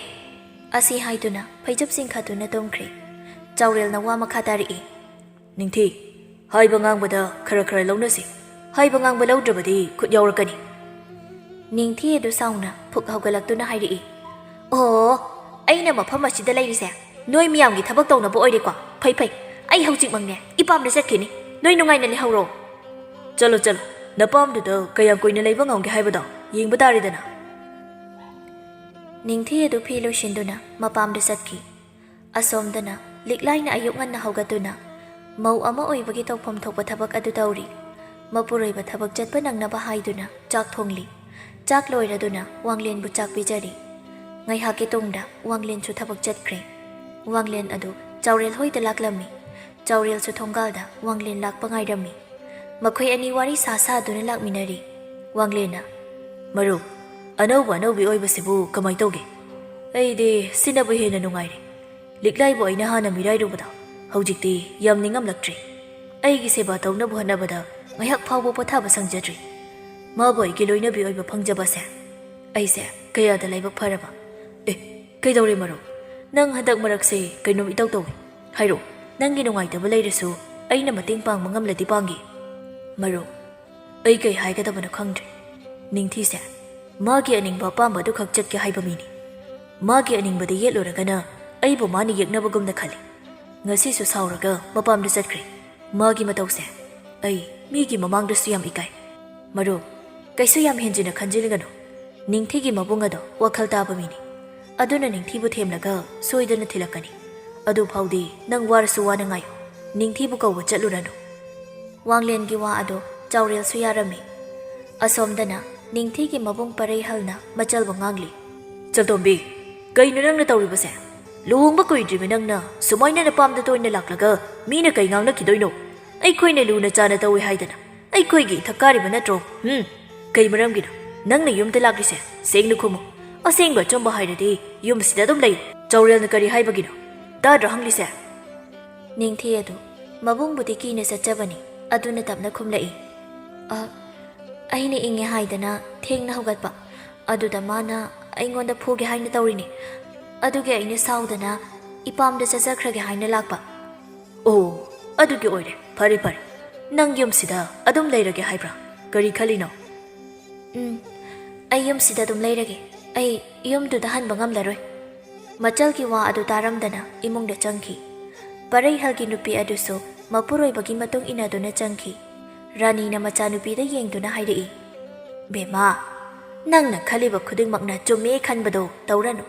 ꯑꯁꯤ ꯍꯥꯏꯗꯨꯅ ꯐꯩꯖꯨꯞ ꯆꯤꯡꯈꯠꯇꯨꯅ ꯇꯨꯝꯈ꯭ꯔꯦ꯫ ꯆꯥꯎꯔꯦꯜꯅ ꯋꯥ ꯃꯈꯥ ꯇꯥꯔꯛꯏ꯫ "ꯅꯤꯡꯊꯤ, ꯍꯥꯏꯕ ꯉꯥꯡꯕꯗ ꯈꯔ ꯈꯔ ꯂꯧꯅꯁꯤ꯫ ꯍꯥꯏꯕ ꯉꯥꯡꯕ ꯂꯧꯗ꯭ꯔꯕꯗꯤ ꯈꯨꯠ ꯌꯥꯎꯔꯛꯀꯅꯤ꯫" ꯅꯤꯡꯊꯤ ꯑꯗꯨ ꯁꯥꯎꯅ ꯐꯨꯛ ꯍꯧꯒꯠꯂꯛꯇꯨꯅ ꯍꯥꯏꯔꯛꯏ꯫ "ꯑꯣ, ꯑꯩꯅ ꯃꯐꯝ ꯑꯁꯤꯗ ꯂꯩꯔꯤꯁꯦ ꯅꯣꯏ ꯃꯤꯌꯥꯝꯒꯤ ꯊꯕꯛ ꯇꯧꯅꯕ ꯑꯣꯏꯔꯦꯀꯣ? ꯐꯩ, ꯐꯩ꯫ ꯑꯩ ꯍꯧꯖꯤꯛꯃꯛꯅꯦ ꯏꯄꯥꯝꯗ ꯆꯠꯈꯤꯅꯤ꯫ ꯅꯣꯏ ꯅꯨꯡꯉꯥꯏꯅ ꯂꯩꯍꯧꯔꯣ꯫" "ꯆꯠꯂꯣ, ꯆꯠꯂꯣ꯫ ꯅꯄꯥꯝꯗꯨꯗ ꯀꯌꯥꯝ ꯀꯨꯏꯅ ꯂꯩꯕ ꯉꯝꯒꯦ ꯍꯥꯏꯕꯗꯣ ꯌꯦꯡꯕ ꯇꯥꯔꯦꯗꯅ꯫" ꯅꯤꯡꯊꯤ ꯑꯗꯨ ꯐꯤ ꯂꯣꯏꯁꯤꯟꯗꯨꯅ ꯃꯄꯥꯝꯗ ꯆꯠꯈꯤ꯫ ꯑꯁꯣꯝꯗꯅ ꯂꯤꯛꯂꯥꯏꯅ ꯑꯌꯨꯛ ꯉꯟꯅ ꯍꯧꯒꯠꯇꯨꯅ ꯃꯧ ꯑꯃ ꯑꯣꯏꯕꯒꯤ ꯇꯧꯐꯝ ꯊꯣꯛꯄ ꯊꯕꯛ ꯑꯗꯨ ꯇꯧꯔꯤ꯫ ꯃꯄꯨꯔꯣꯏꯕ ꯊꯕꯛ ꯆꯠꯄ ꯅꯪꯅꯕ ꯍꯥꯏꯗꯨꯅ ꯆꯥꯛ ꯊꯣꯡꯂꯤ꯫ ꯆꯥꯛ ꯂꯣꯏꯔꯗꯨꯅ ꯋꯥꯡꯂꯦꯟꯕꯨ ꯆꯥꯛ ꯄꯤꯖꯔꯤ꯫ ꯉꯥꯏꯍꯥꯛꯀꯤ ꯇꯨꯡꯗ ꯋꯥꯡꯂꯦꯟꯁꯨ ꯊꯕꯛ ꯆꯠꯈ꯭ꯔꯦ꯫ ꯋꯥꯡꯂꯦꯟ ꯑꯗꯨ ꯆꯥꯎꯔꯦꯜ ꯍꯣꯏꯗ ꯂꯥꯛꯂꯝꯃꯤ꯫ ꯆꯥꯎꯔꯦꯜꯁꯨ ꯊꯣꯡꯒꯥꯜꯗ ꯋꯥꯡꯂꯦꯟ ꯂꯥꯛꯄ ꯉꯥꯏꯔꯝꯃꯤ꯫ ꯃꯈꯣꯏ ꯑꯅꯤ ꯋꯥꯔꯤ ꯁꯥ ꯁꯥꯗꯨꯅ ꯂꯥꯛꯃꯤꯟꯅꯔꯤ꯫ ꯋꯥꯡꯂꯦꯟꯅ, "ꯃꯔꯨꯞ, ꯑꯅꯧꯕ ꯑꯅꯧꯕꯤ ꯑꯣꯏꯕꯁꯤꯕꯨ ꯀꯃꯥꯏ ꯇꯧꯒꯦ?" "ꯑꯩꯗꯤ ꯁꯤꯅꯕꯨ ꯍꯦꯟꯅ ꯅꯨꯡꯉꯥꯏꯔꯦ꯫ ꯂꯤꯛꯂꯥꯏꯕꯨ ꯑꯩꯅ ꯍꯥꯟꯅ ꯃꯤꯔꯥꯏꯔꯨꯕꯗꯣ ꯍꯧꯖꯤꯛꯇꯤ ꯌꯥꯝ ꯅꯤꯡꯉꯝꯂꯛꯇ꯭ꯔꯦ꯫ ꯑꯩꯒꯤ ꯁꯦꯕꯥ ꯇꯧꯅꯕ ꯍꯣꯠꯅꯕꯗ ꯉꯥꯏꯍꯥꯛ ꯐꯥꯎꯕ ꯄꯣꯊꯥꯕ ꯁꯪꯖꯗ꯭ꯔꯤ꯫ ꯃꯥꯕꯨ ꯑꯩꯒꯤ ꯂꯣꯏꯅꯕꯤ ꯑꯣꯏꯕ ꯐꯪꯖꯕꯁꯦ ꯑꯩꯁꯦ ꯀꯌꯥꯗ ꯂꯥꯏꯕꯛ ꯐꯔꯕ꯫" "ꯑꯦ, ꯀꯩꯗꯧꯔꯦ ꯃꯔꯨꯞ? ꯅꯪ ꯍꯟꯗꯛ ꯃꯔꯛꯁꯦ ꯀꯩꯅꯣꯝ ꯏꯇꯧ ꯇꯧꯏ꯫ ꯍꯥꯏꯔꯣ, ꯅꯪꯒꯤ ꯅꯨꯡꯉꯥꯏꯇꯕ ꯂꯩꯔꯁꯨ ꯑꯩꯅ ꯃꯇꯦꯡ ꯄꯥꯡꯕ ꯉꯝꯂꯗꯤ ꯄꯥꯡꯒꯦ꯫" "ꯃꯔꯨꯞ, ꯑꯩ ꯀꯩ ꯍꯥꯏꯒꯗꯕꯅꯣ ꯈꯪꯗ꯭ꯔꯦ꯫ ꯅꯤꯡꯊꯤꯁꯦ ꯃꯥꯒꯤ ꯑꯅꯤꯡꯕ ꯑꯄꯥꯝꯕ ꯑꯗꯨꯈꯛ ꯆꯠꯀꯦ ꯍꯥꯏꯕ ꯃꯤꯅꯤ꯫ ꯃꯥꯒꯤ ꯑꯅꯤꯡꯕꯗ ꯌꯦꯠꯂꯨꯔꯒꯅ ꯑꯩꯕꯨ ꯃꯥꯅ ꯌꯦꯛꯅꯕꯒꯨꯝꯅ ꯈꯜꯂꯤ꯫ ꯉꯁꯤꯁꯨ ꯁꯥꯎꯔꯒ ꯃꯄꯥꯝꯗ ꯆꯠꯈ꯭ꯔꯦ꯫ ꯃꯥꯒꯤ ꯃꯇꯧꯁꯦ ꯑꯩ ꯃꯤꯒꯤ ꯃꯃꯥꯡꯗꯁꯨ ꯌꯥꯝ ꯏꯀꯥꯏ꯫" "ꯃꯔꯨꯞ, ꯀꯩꯁꯨ ꯌꯥꯝ ꯍꯦꯟꯖꯤꯟꯅ ꯈꯟꯖꯤꯟꯒꯅꯨ꯫ ꯅꯤꯡꯊꯤꯒꯤ ꯃꯕꯨꯡ ꯑꯗꯣ ꯋꯥꯈꯜ ꯇꯥꯕ ꯃꯤꯅꯤ꯫ ꯑꯗꯨꯅ ꯅꯤꯡꯊꯤꯕꯨ ꯊꯦꯝꯂꯒ ꯁꯣꯏꯗꯅ ꯊꯤꯜꯂꯛꯀꯅꯤ꯫ ꯑꯗꯨ ꯐꯥꯎꯗꯤ ꯅꯪ ꯋꯥꯔꯁꯨ ꯋꯥꯅ ꯉꯥꯏꯌꯨ꯫ ꯅꯤꯡꯊꯤꯕꯨ ꯀꯧꯕ ꯆꯠꯂꯨꯔꯅꯨ꯫" ꯋꯥꯡꯂꯦꯟꯒꯤ ꯋꯥ ꯑꯗꯨ ꯆꯥꯎꯔꯦꯜꯁꯨ ꯌꯥꯔꯝꯃꯤ꯫ ꯑꯁꯣꯝꯗꯅ ꯅꯤꯡꯊꯤꯒꯤ ꯃꯕꯨꯡ ꯄꯔꯩꯍꯜꯅ ꯃꯆꯜꯕꯨ ꯉꯥꯡꯂꯤ꯫ "ꯆꯜꯇꯣꯝꯕꯤ, ꯀꯩꯅꯣ ꯅꯪꯅ ꯇꯧꯔꯤꯕꯁꯦ? ꯂꯨꯍꯣꯡꯕ ꯀꯨꯏꯗ꯭ꯔꯤꯕ ꯅꯪꯅ ꯁꯨꯃꯥꯏꯅ ꯅꯄꯥꯝꯗ ꯇꯣꯏꯅ ꯂꯥꯛꯂꯒ ꯃꯤꯅ ꯀꯩ ꯉꯥꯡꯅꯈꯤꯗꯣꯏꯅꯣ? ꯑꯩꯈꯣꯏꯅ ꯂꯨꯅ ꯆꯥꯅ ꯇꯧꯏ ꯍꯥꯏꯗꯅ ꯑꯩꯈꯣꯏꯒꯤ ꯏꯊꯛ ꯀꯥꯔꯤꯕ ꯅꯠꯇ꯭ꯔꯣ? ꯍꯨꯝ? ꯀꯩ ꯃꯔꯝꯒꯤꯅꯣ ꯅꯪꯅ ꯌꯨꯝꯗ ꯂꯥꯛꯂꯤꯁꯦ? ꯁꯦꯡꯅ ꯈꯨꯝꯃꯨ꯫ ꯑꯁꯦꯡꯕ ꯑꯆꯨꯝꯕ ꯍꯥꯏꯔꯗꯤ ꯌꯨꯝꯁꯤꯗ ꯑꯗꯨꯝ ꯂꯩꯌꯨ꯫ ꯆꯧꯔꯦꯜꯅ ꯀꯔꯤ ꯍꯥꯏꯕꯒꯤꯅꯣ? ꯇꯥꯗ꯭ꯔꯣ ꯍꯪꯂꯤꯁꯦ? ꯅꯤꯡꯊꯤ ꯑꯗꯨ ꯃꯕꯨꯡꯕꯨꯗꯤ ꯀꯤꯅ ꯆꯠꯆꯕꯅꯤ, ꯑꯗꯨꯅ ꯇꯞꯅ ꯈꯨꯝꯂꯛꯏ꯫ "ꯑ, ꯑꯩꯅ ꯏꯪꯉꯦ ꯍꯥꯏꯗꯅ ꯊꯦꯡꯅ ꯍꯧꯒꯠꯄ, ꯑꯗꯨꯗ ꯃꯥꯅ ꯑꯩꯉꯣꯟꯗ ꯐꯨꯒꯦ ꯍꯥꯏꯅ ꯇꯧꯔꯤꯅꯤ꯫ ꯑꯗꯨꯒꯤ ꯑꯩꯅ ꯁꯥꯎꯗꯅ ꯏꯄꯥꯝꯗ ꯆꯠꯆꯈ꯭ꯔꯒꯦ ꯍꯥꯏꯅ ꯂꯥꯛꯄ꯫" "ꯑꯣ, ꯑꯗꯨꯒꯤ ꯑꯣꯏꯔꯦ꯫ ꯐꯔꯦ, ꯐꯔꯦ꯫ ꯅꯪ ꯌꯨꯝꯁꯤꯗ ꯑꯗꯨꯝ ꯂꯩꯔꯒꯦ ꯍꯥꯏꯕ꯭ꯔꯥ? ꯀꯔꯤ ꯈꯜꯂꯤꯅꯣ?" "ꯎꯝ, ꯑꯩ ꯌꯨꯝꯁꯤꯗ ꯑꯗꯨꯝ ꯂꯩꯔꯒꯦ꯫ ꯑꯩ ꯌꯨꯝꯗꯨꯗ ꯍꯟꯕ ꯉꯝꯂꯔꯣꯏ꯫" ꯃꯆꯜꯒꯤ ꯋꯥ ꯑꯗꯨ ꯇꯥꯔꯝꯗꯅ ꯏꯃꯨꯡꯗ ꯆꯪꯈꯤ꯫ ꯄꯔꯩꯍꯜꯒꯤ ꯅꯨꯄꯤ ꯑꯗꯨꯁꯨ ꯃꯄꯨꯔꯣꯏꯕꯒꯤ ꯃꯇꯨꯡ ꯏꯟꯅꯗꯨꯅ ꯆꯪꯈꯤ꯫ ꯔꯥꯅꯤꯅ ꯃꯆꯥꯅꯨꯄꯤꯗ ꯌꯦꯡꯗꯨꯅ ꯍꯥꯏꯔꯛꯏ, "ꯕꯦꯝꯃ, ꯅꯪꯅ ꯈꯜꯂꯤꯕ ꯈꯨꯗꯤꯡꯃꯛꯅ ꯆꯨꯝꯃꯦ ꯈꯟꯕꯗꯣ ꯇꯧꯔꯅꯨ꯫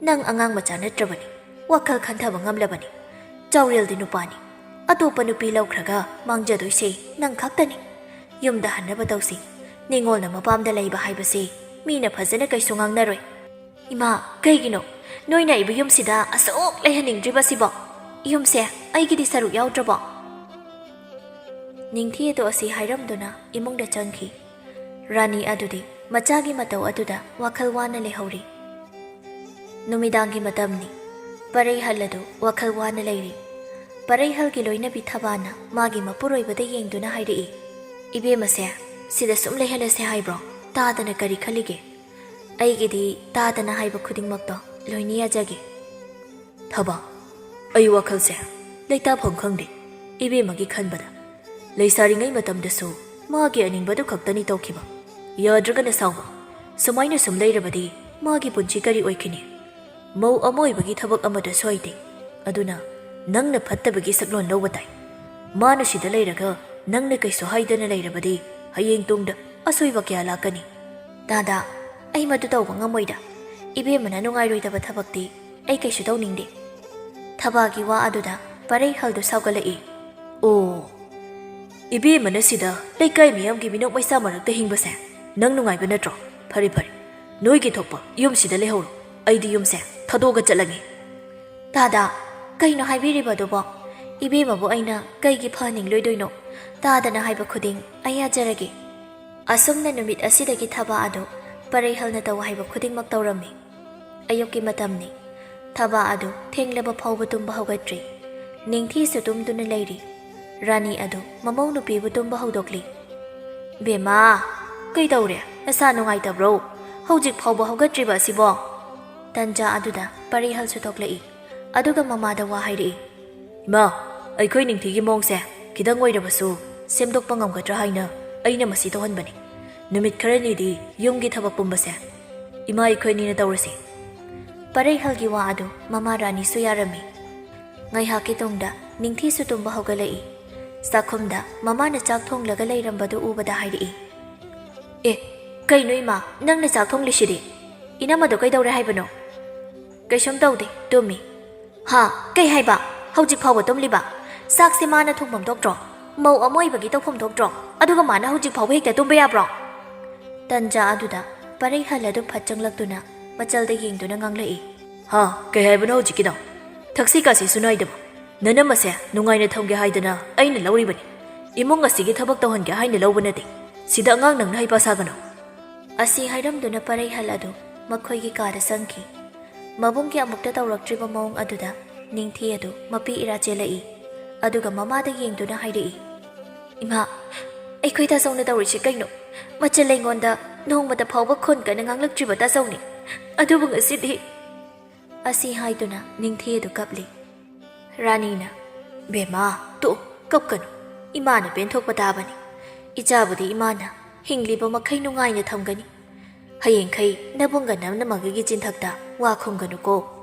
ꯅꯪ ꯑꯉꯥꯡ ꯃꯆꯥ ꯅꯠꯇ꯭ꯔꯕꯅꯤ, ꯋꯥꯈꯜ ꯈꯟꯊꯕ ꯉꯝꯂꯕꯅꯤ꯫ ꯆꯥꯎꯔꯦꯜꯗꯤ ꯅꯨꯄꯥꯅꯤ, ꯑꯇꯣꯞꯄ ꯅꯨꯄꯤ ꯂꯧꯈ꯭ꯔꯒ ꯃꯥꯡꯖꯗꯣꯏꯁꯦ ꯅꯪ ꯈꯛꯇꯅꯤ꯫ ꯌꯨꯝꯗ ꯍꯟꯅꯕ ꯇꯧꯁꯤ꯫ ꯅꯤꯉꯣꯜꯅ ꯃꯄꯥꯝꯗ ꯂꯩꯕ ꯍꯥꯏꯕꯁꯤ ꯃꯤꯅ ꯐꯖꯅ ꯀꯩꯁꯨ ꯉꯥꯡꯅꯔꯣꯏ꯫" "ꯏꯃꯥ, ꯀꯩꯒꯤꯅꯣ? ꯅꯣꯏꯅ ꯑꯩꯕꯨ ꯌꯨꯝꯁꯤꯗ ꯑꯁꯨꯛ ꯂꯩꯍꯟꯅꯤꯡꯗ꯭ꯔꯤꯕꯁꯤꯕꯣ? ꯌꯨꯝꯁꯦ ꯑꯩꯒꯤꯗꯤ ꯁꯔꯨꯛ ꯌꯥꯎꯗ꯭ꯔꯕꯣ?" ꯅꯤꯡꯊꯤ ꯑꯗꯨ ꯑꯁꯤ ꯍꯥꯏꯔꯝꯗꯨꯅ ꯏꯃꯨꯡꯗ ꯆꯪꯈꯤ꯫ ꯔꯥꯅꯤ ꯑꯗꯨꯗꯤ ꯃꯆꯥꯒꯤ ꯃꯇꯧ ꯑꯗꯨꯗ ꯋꯥꯈꯜ ꯋꯥꯅ ꯂꯩꯍꯧꯔꯤ꯫ ꯅꯨꯃꯤꯗꯥꯡꯒꯤ ꯃꯇꯝꯅꯤ꯫ ꯄꯔꯩꯍꯜ ꯑꯗꯨ ꯋꯥꯈꯜ ꯋꯥꯅ ꯂꯩꯔꯤ꯫ ꯄꯔꯩꯍꯜꯒꯤ ꯂꯣꯏꯅꯕꯤ ꯊꯕꯥꯅ ꯃꯥꯒꯤ ꯃꯄꯨꯔꯣꯏꯕꯗ ꯌꯦꯡꯗꯨꯅ ꯍꯥꯏꯔꯛꯏ, "ꯏꯕꯦꯝꯃꯁꯦ ꯁꯤꯗ ꯁꯨꯝ ꯂꯩꯍꯜꯂꯁꯦ ꯍꯥꯏꯕ꯭ꯔꯣ? ꯇꯥꯗꯅ ꯀꯔꯤ ꯈꯜꯂꯤꯒꯦ? ꯑꯩꯒꯤꯗꯤ ꯇꯥꯗꯅ ꯍꯥꯏꯕ ꯈꯨꯗꯤꯡꯃꯛꯇꯣ ꯂꯣꯏꯅ ꯌꯥꯖꯒꯦ꯫" "ꯊꯕꯥ, ꯑꯩ ꯋꯥꯈꯜꯁꯦ ꯂꯩꯇꯥꯐꯝ ꯈꯪꯗꯦ ꯏꯕꯦꯝꯃꯒꯤ ꯈꯟꯕꯗ꯫ ꯂꯩꯁꯥꯔꯤꯉꯩ ꯃꯇꯝꯗꯁꯨ ꯃꯥꯒꯤ ꯑꯅꯤꯡꯕꯗꯨ ꯈꯛꯇꯅꯤ ꯇꯧꯈꯤꯕ꯫ ꯌꯥꯗ꯭ꯔꯒꯅ ꯁꯥꯎꯕ꯫ ꯁꯨꯃꯥꯏꯅ ꯁꯨꯝ ꯂꯩꯔꯕꯗꯤ ꯃꯥꯒꯤ ꯄꯨꯟꯁꯤ ꯀꯔꯤ ꯑꯣꯏꯈꯤꯅꯤ? ꯃꯧ ꯑꯃ ꯑꯣꯏꯕꯒꯤ ꯊꯕꯛ ꯑꯃꯗꯁꯨ ꯍꯩꯇꯦ꯫ ꯑꯗꯨꯅ ꯅꯪꯅ ꯐꯠꯇꯕꯒꯤ ꯁꯛꯂꯣꯟ ꯂꯧꯕ ꯇꯥꯏ꯫ ꯃꯥꯅ ꯁꯤꯗ ꯂꯩꯔꯒ ꯅꯪꯅ ꯀꯩꯁꯨ ꯍꯥꯏꯗꯅ ꯂꯩꯔꯕꯗꯤ ꯍꯌꯦꯡ ꯇꯨꯡꯗ ꯑꯁꯣꯏꯕ ꯀꯌꯥ ꯂꯥꯛꯀꯅꯤ꯫" "ꯗꯥꯗꯥ, ꯑꯩ ꯃꯗꯨ ꯇꯧꯕ ꯉꯝꯃꯣꯏꯗ꯫ ꯏꯕꯦꯝꯃꯅ ꯅꯨꯡꯉꯥꯏꯔꯣꯏꯗꯕ ꯊꯕꯛꯇꯤ ꯑꯩ ꯀꯩꯁꯨ ꯇꯧꯅꯤꯡꯗꯦ꯫" ꯊꯕꯥꯒꯤ ꯋꯥ ꯑꯗꯨꯗ ꯄꯔꯩꯍꯜꯗꯨ ꯁꯥꯎꯒꯠꯂꯛꯏ꯫ "ꯑꯣ, ꯏꯕꯦꯝꯃꯅ ꯁꯤꯗ ꯂꯩꯀꯥꯏ ꯃꯤꯌꯥꯝꯒꯤ ꯃꯤꯅꯣꯛ ꯃꯩꯁꯥ ꯃꯔꯛꯇ ꯍꯤꯡꯕꯁꯦ ꯅꯪ ꯅꯨꯡꯉꯥꯏꯕ ꯅꯠꯇ꯭ꯔꯣ? ꯐꯔꯦ, ꯐꯔꯦ, ꯅꯣꯏꯒꯤ ꯊꯣꯛꯄ ꯌꯨꯝꯁꯤꯗ ꯂꯩꯍꯧꯔꯣ꯫ ꯑꯩꯗꯤ ꯌꯨꯝꯁꯦ ꯊꯥꯗꯣꯛꯑꯒ ꯆꯠꯂꯒꯦ꯫" "ꯗꯥꯗꯥ, ꯀꯩꯅꯣ ꯍꯥꯏꯕꯤꯔꯤꯕꯗꯨꯕꯣ? ꯏꯕꯦꯝꯃꯕꯨ ꯑꯩꯅ ꯀꯩꯒꯤ ꯐꯍꯟꯅꯤꯡꯂꯣꯏꯗꯣꯏꯅꯣ? ꯇꯥꯗꯅ ꯍꯥꯏꯕ ꯈꯨꯗꯤꯡ ꯑꯩ ꯌꯥꯖꯔꯒꯦ꯫" ꯑꯁꯨꯝꯅ ꯅꯨꯃꯤꯠ ꯑꯁꯤꯗꯒꯤ ꯊꯕꯥ ꯑꯗꯨ ꯄꯔꯩꯍꯜꯅ ꯇꯧ ꯍꯥꯏꯕ ꯈꯨꯗꯤꯡꯃꯛ ꯇꯧꯔꯝꯃꯤ꯫ ꯑꯌꯨꯛꯀꯤ ꯃꯇꯝꯅꯤ꯫ ꯊꯕꯥ ꯑꯗꯨ ꯊꯦꯡꯂꯕ ꯐꯥꯎꯕ ꯇꯨꯝꯕ ꯍꯧꯒꯠꯇ꯭ꯔꯤ꯫ ꯅꯤꯡꯊꯤꯁꯨ ꯇꯨꯝꯗꯨꯅ ꯂꯩꯔꯤ꯫ ꯔꯥꯅꯤ ꯑꯗꯨ ꯃꯃꯧ ꯅꯨꯄꯤꯕꯨ ꯇꯨꯝꯕ ꯍꯧꯗꯣꯛꯂꯤ꯫ "ꯕꯦꯝꯃꯥ, ꯀꯩꯗꯧꯔꯦ? ꯅꯁꯥ ꯅꯨꯡꯉꯥꯏꯇꯕ꯭ꯔꯣ? ꯍꯧꯖꯤꯛ ꯐꯥꯎꯕ ꯍꯧꯒꯠꯇ꯭ꯔꯤꯕ ꯑꯁꯤꯕꯣ?" ꯇꯟꯖꯥ ꯑꯗꯨꯗ ꯄꯔꯩꯍꯜꯁꯨ ꯊꯣꯛꯂꯛꯏ꯫ ꯑꯗꯨꯒ ꯃꯃꯥꯗ ꯋꯥ ꯍꯥꯏꯔꯛꯏ꯫ "ꯏꯃꯥ, ꯑꯩꯈꯣꯏ ꯅꯤꯡꯊꯤꯒꯤ ꯃꯑꯣꯡꯁꯦ ꯈꯤꯇꯪ ꯑꯣꯏꯔꯕꯁꯨ ꯁꯦꯝꯗꯣꯛꯄ ꯉꯝꯒꯗ꯭ꯔꯥ ꯍꯥꯏꯅ ꯑꯩꯅ ꯃꯁꯤ ꯇꯧꯍꯟꯕꯅꯤ꯫ ꯅꯨꯃꯤꯠ ꯈꯔꯅꯤꯗꯤ ꯌꯨꯝꯒꯤ ꯊꯕꯛ ꯄꯨꯝꯕꯁꯦ ꯏꯃꯥ ꯑꯩꯈꯣꯏꯅꯤꯅ ꯇꯧꯔꯁꯤ꯫" ꯄꯔꯩꯍꯜꯒꯤ ꯋꯥ ꯑꯗꯨ ꯃꯃꯥ ꯔꯥꯅꯤꯁꯨ ꯌꯥꯔꯝꯃꯤ꯫ ꯉꯥꯏꯍꯥꯛꯀꯤ ꯇꯨꯡꯗ ꯅꯤꯡꯊꯤꯁꯨ ꯇꯨꯝꯕ ꯍꯧꯒꯠꯂꯛꯏ꯫ ꯆꯥꯛꯈꯨꯝꯗ ꯃꯃꯥꯅ ꯆꯥꯛ ꯊꯣꯡꯂꯒ ꯂꯩꯔꯝꯕꯗꯨ ꯎꯕꯗ ꯍꯥꯏꯔꯛꯏ꯫ "ꯑꯦ, ꯀꯩꯅꯣ ꯏꯃꯥ, ꯅꯪꯅ ꯆꯥꯛ ꯊꯣꯡꯂꯤꯁꯤꯗꯤ? ꯏꯅꯝꯃꯗꯣ ꯀꯩꯗꯧꯔꯦ ꯍꯥꯏꯕꯅꯣ?" "ꯀꯩꯁꯨꯝ ꯇꯧꯗꯦ, ꯇꯨꯝꯃꯤ꯫" "ꯍꯥ? ꯀꯩ ꯍꯥꯏꯕ? ꯍꯧꯖꯤꯛ ꯐꯥꯎꯕ ꯇꯨꯝꯂꯤꯕ? ꯆꯥꯛꯁꯦ ꯃꯥꯅ ꯊꯣꯡꯐꯝ ꯊꯣꯛꯇ꯭ꯔꯣ? ꯃꯧ ꯑꯃ ꯑꯣꯏꯕꯒꯤ ꯇꯧꯐꯝ ꯊꯣꯛꯇ꯭ꯔꯣ? ꯑꯗꯨꯒ ꯃꯥꯅ ꯍꯧꯖꯤꯛ ꯐꯥꯎꯕ ꯍꯦꯛꯇ ꯇꯨꯝꯕ ꯌꯥꯕ꯭ꯔꯣ?" ꯇꯟꯖꯥ ꯑꯗꯨꯗ ꯄꯔꯩꯍꯜ ꯑꯗꯨ ꯐꯠ ꯆꯪꯂꯛꯇꯨꯅ ꯃꯆꯜꯗ ꯌꯦꯡꯗꯨꯅ ꯉꯥꯡꯂꯛꯏ꯫ "ꯍꯥ? ꯀꯩ ꯍꯥꯏꯕꯅꯣ ꯍꯧꯖꯤꯛꯀꯤꯗꯣ? ꯊꯛꯁꯤ ꯈꯥꯁꯤꯁꯨ ꯅꯥꯏꯗꯕ꯫ ꯅꯅꯝꯃꯁꯦ ꯅꯨꯡꯉꯥꯏꯅ ꯊꯝꯒꯦ ꯍꯥꯏꯗꯅ ꯑꯩꯅ ꯂꯧꯔꯤꯕꯅꯤ꯫ ꯏꯃꯨꯡ ꯑꯁꯤꯒꯤ ꯊꯕꯛ ꯇꯧꯍꯟꯒꯦ ꯍꯥꯏꯅ ꯂꯧꯕ ꯅꯠꯇꯦ꯫ ꯁꯤꯗ ꯑꯉꯥꯡ ꯅꯪꯅ ꯍꯩꯄꯥ ꯁꯥꯒꯅꯨ꯫" ꯑꯁꯤ ꯍꯥꯏꯔꯝꯗꯨꯅ ꯄꯔꯩꯍꯜ ꯑꯗꯨ ꯃꯈꯣꯏꯒꯤ ꯀꯥꯗ ꯆꯪꯈꯤ꯫ ꯃꯕꯨꯡꯒꯤ ꯑꯃꯨꯛꯇ ꯇꯧꯔꯛꯇ꯭ꯔꯤꯕ ꯃꯑꯣꯡ ꯑꯗꯨꯗ ꯅꯤꯡꯊꯤ ꯑꯗꯨ ꯃꯄꯤ ꯏꯔꯥ ꯆꯦꯜꯂꯛꯏ꯫ ꯑꯗꯨꯒ ꯃꯃꯥꯗ ꯌꯦꯡꯗꯨꯅ ꯍꯥꯏꯔꯛꯏ꯫ "ꯏꯃꯥ, ꯑꯩꯈꯣꯏ ꯇꯥꯖꯧꯅ ꯇꯧꯔꯤꯁꯤ ꯀꯩꯅꯣ? ꯃꯆꯜ ꯑꯩꯉꯣꯟꯗ ꯅꯣꯡꯃꯇ ꯐꯥꯎꯕ ꯈꯣꯟ ꯀꯟꯅ ꯉꯥꯡꯂꯛꯇ꯭ꯔꯤꯕ ꯇꯥꯖꯧꯅꯤ꯫ ꯑꯗꯨꯕꯨ ꯉꯁꯤꯗꯤ..." ꯑꯁꯤ ꯍꯥꯏꯗꯨꯅ ꯅꯤꯡꯊꯤ ꯑꯗꯨ ꯀꯞꯂꯤ꯫ ꯔꯥꯅꯤꯅ, "ꯕꯦꯝꯃ, ꯇꯣꯛꯑꯣ, ꯀꯞꯀꯅꯨ꯫ ꯏꯃꯥꯅ ꯄꯦꯟꯊꯣꯛꯄ ꯇꯥꯕꯅꯤ꯫ ꯏꯆꯥꯕꯨꯗꯤ ꯏꯃꯥꯅ ꯍꯤꯡꯂꯤꯕ ꯃꯈꯩ ꯅꯨꯡꯉꯥꯏꯅ ꯊꯝꯒꯅꯤ꯫ ꯍꯌꯦꯡꯈꯩ ꯅꯕꯨꯡꯒ ꯅꯝꯅꯃꯒꯒꯤ ꯆꯤꯟꯊꯛꯇ ꯋꯥ ꯈꯨꯝꯒꯅꯨꯀꯣ꯫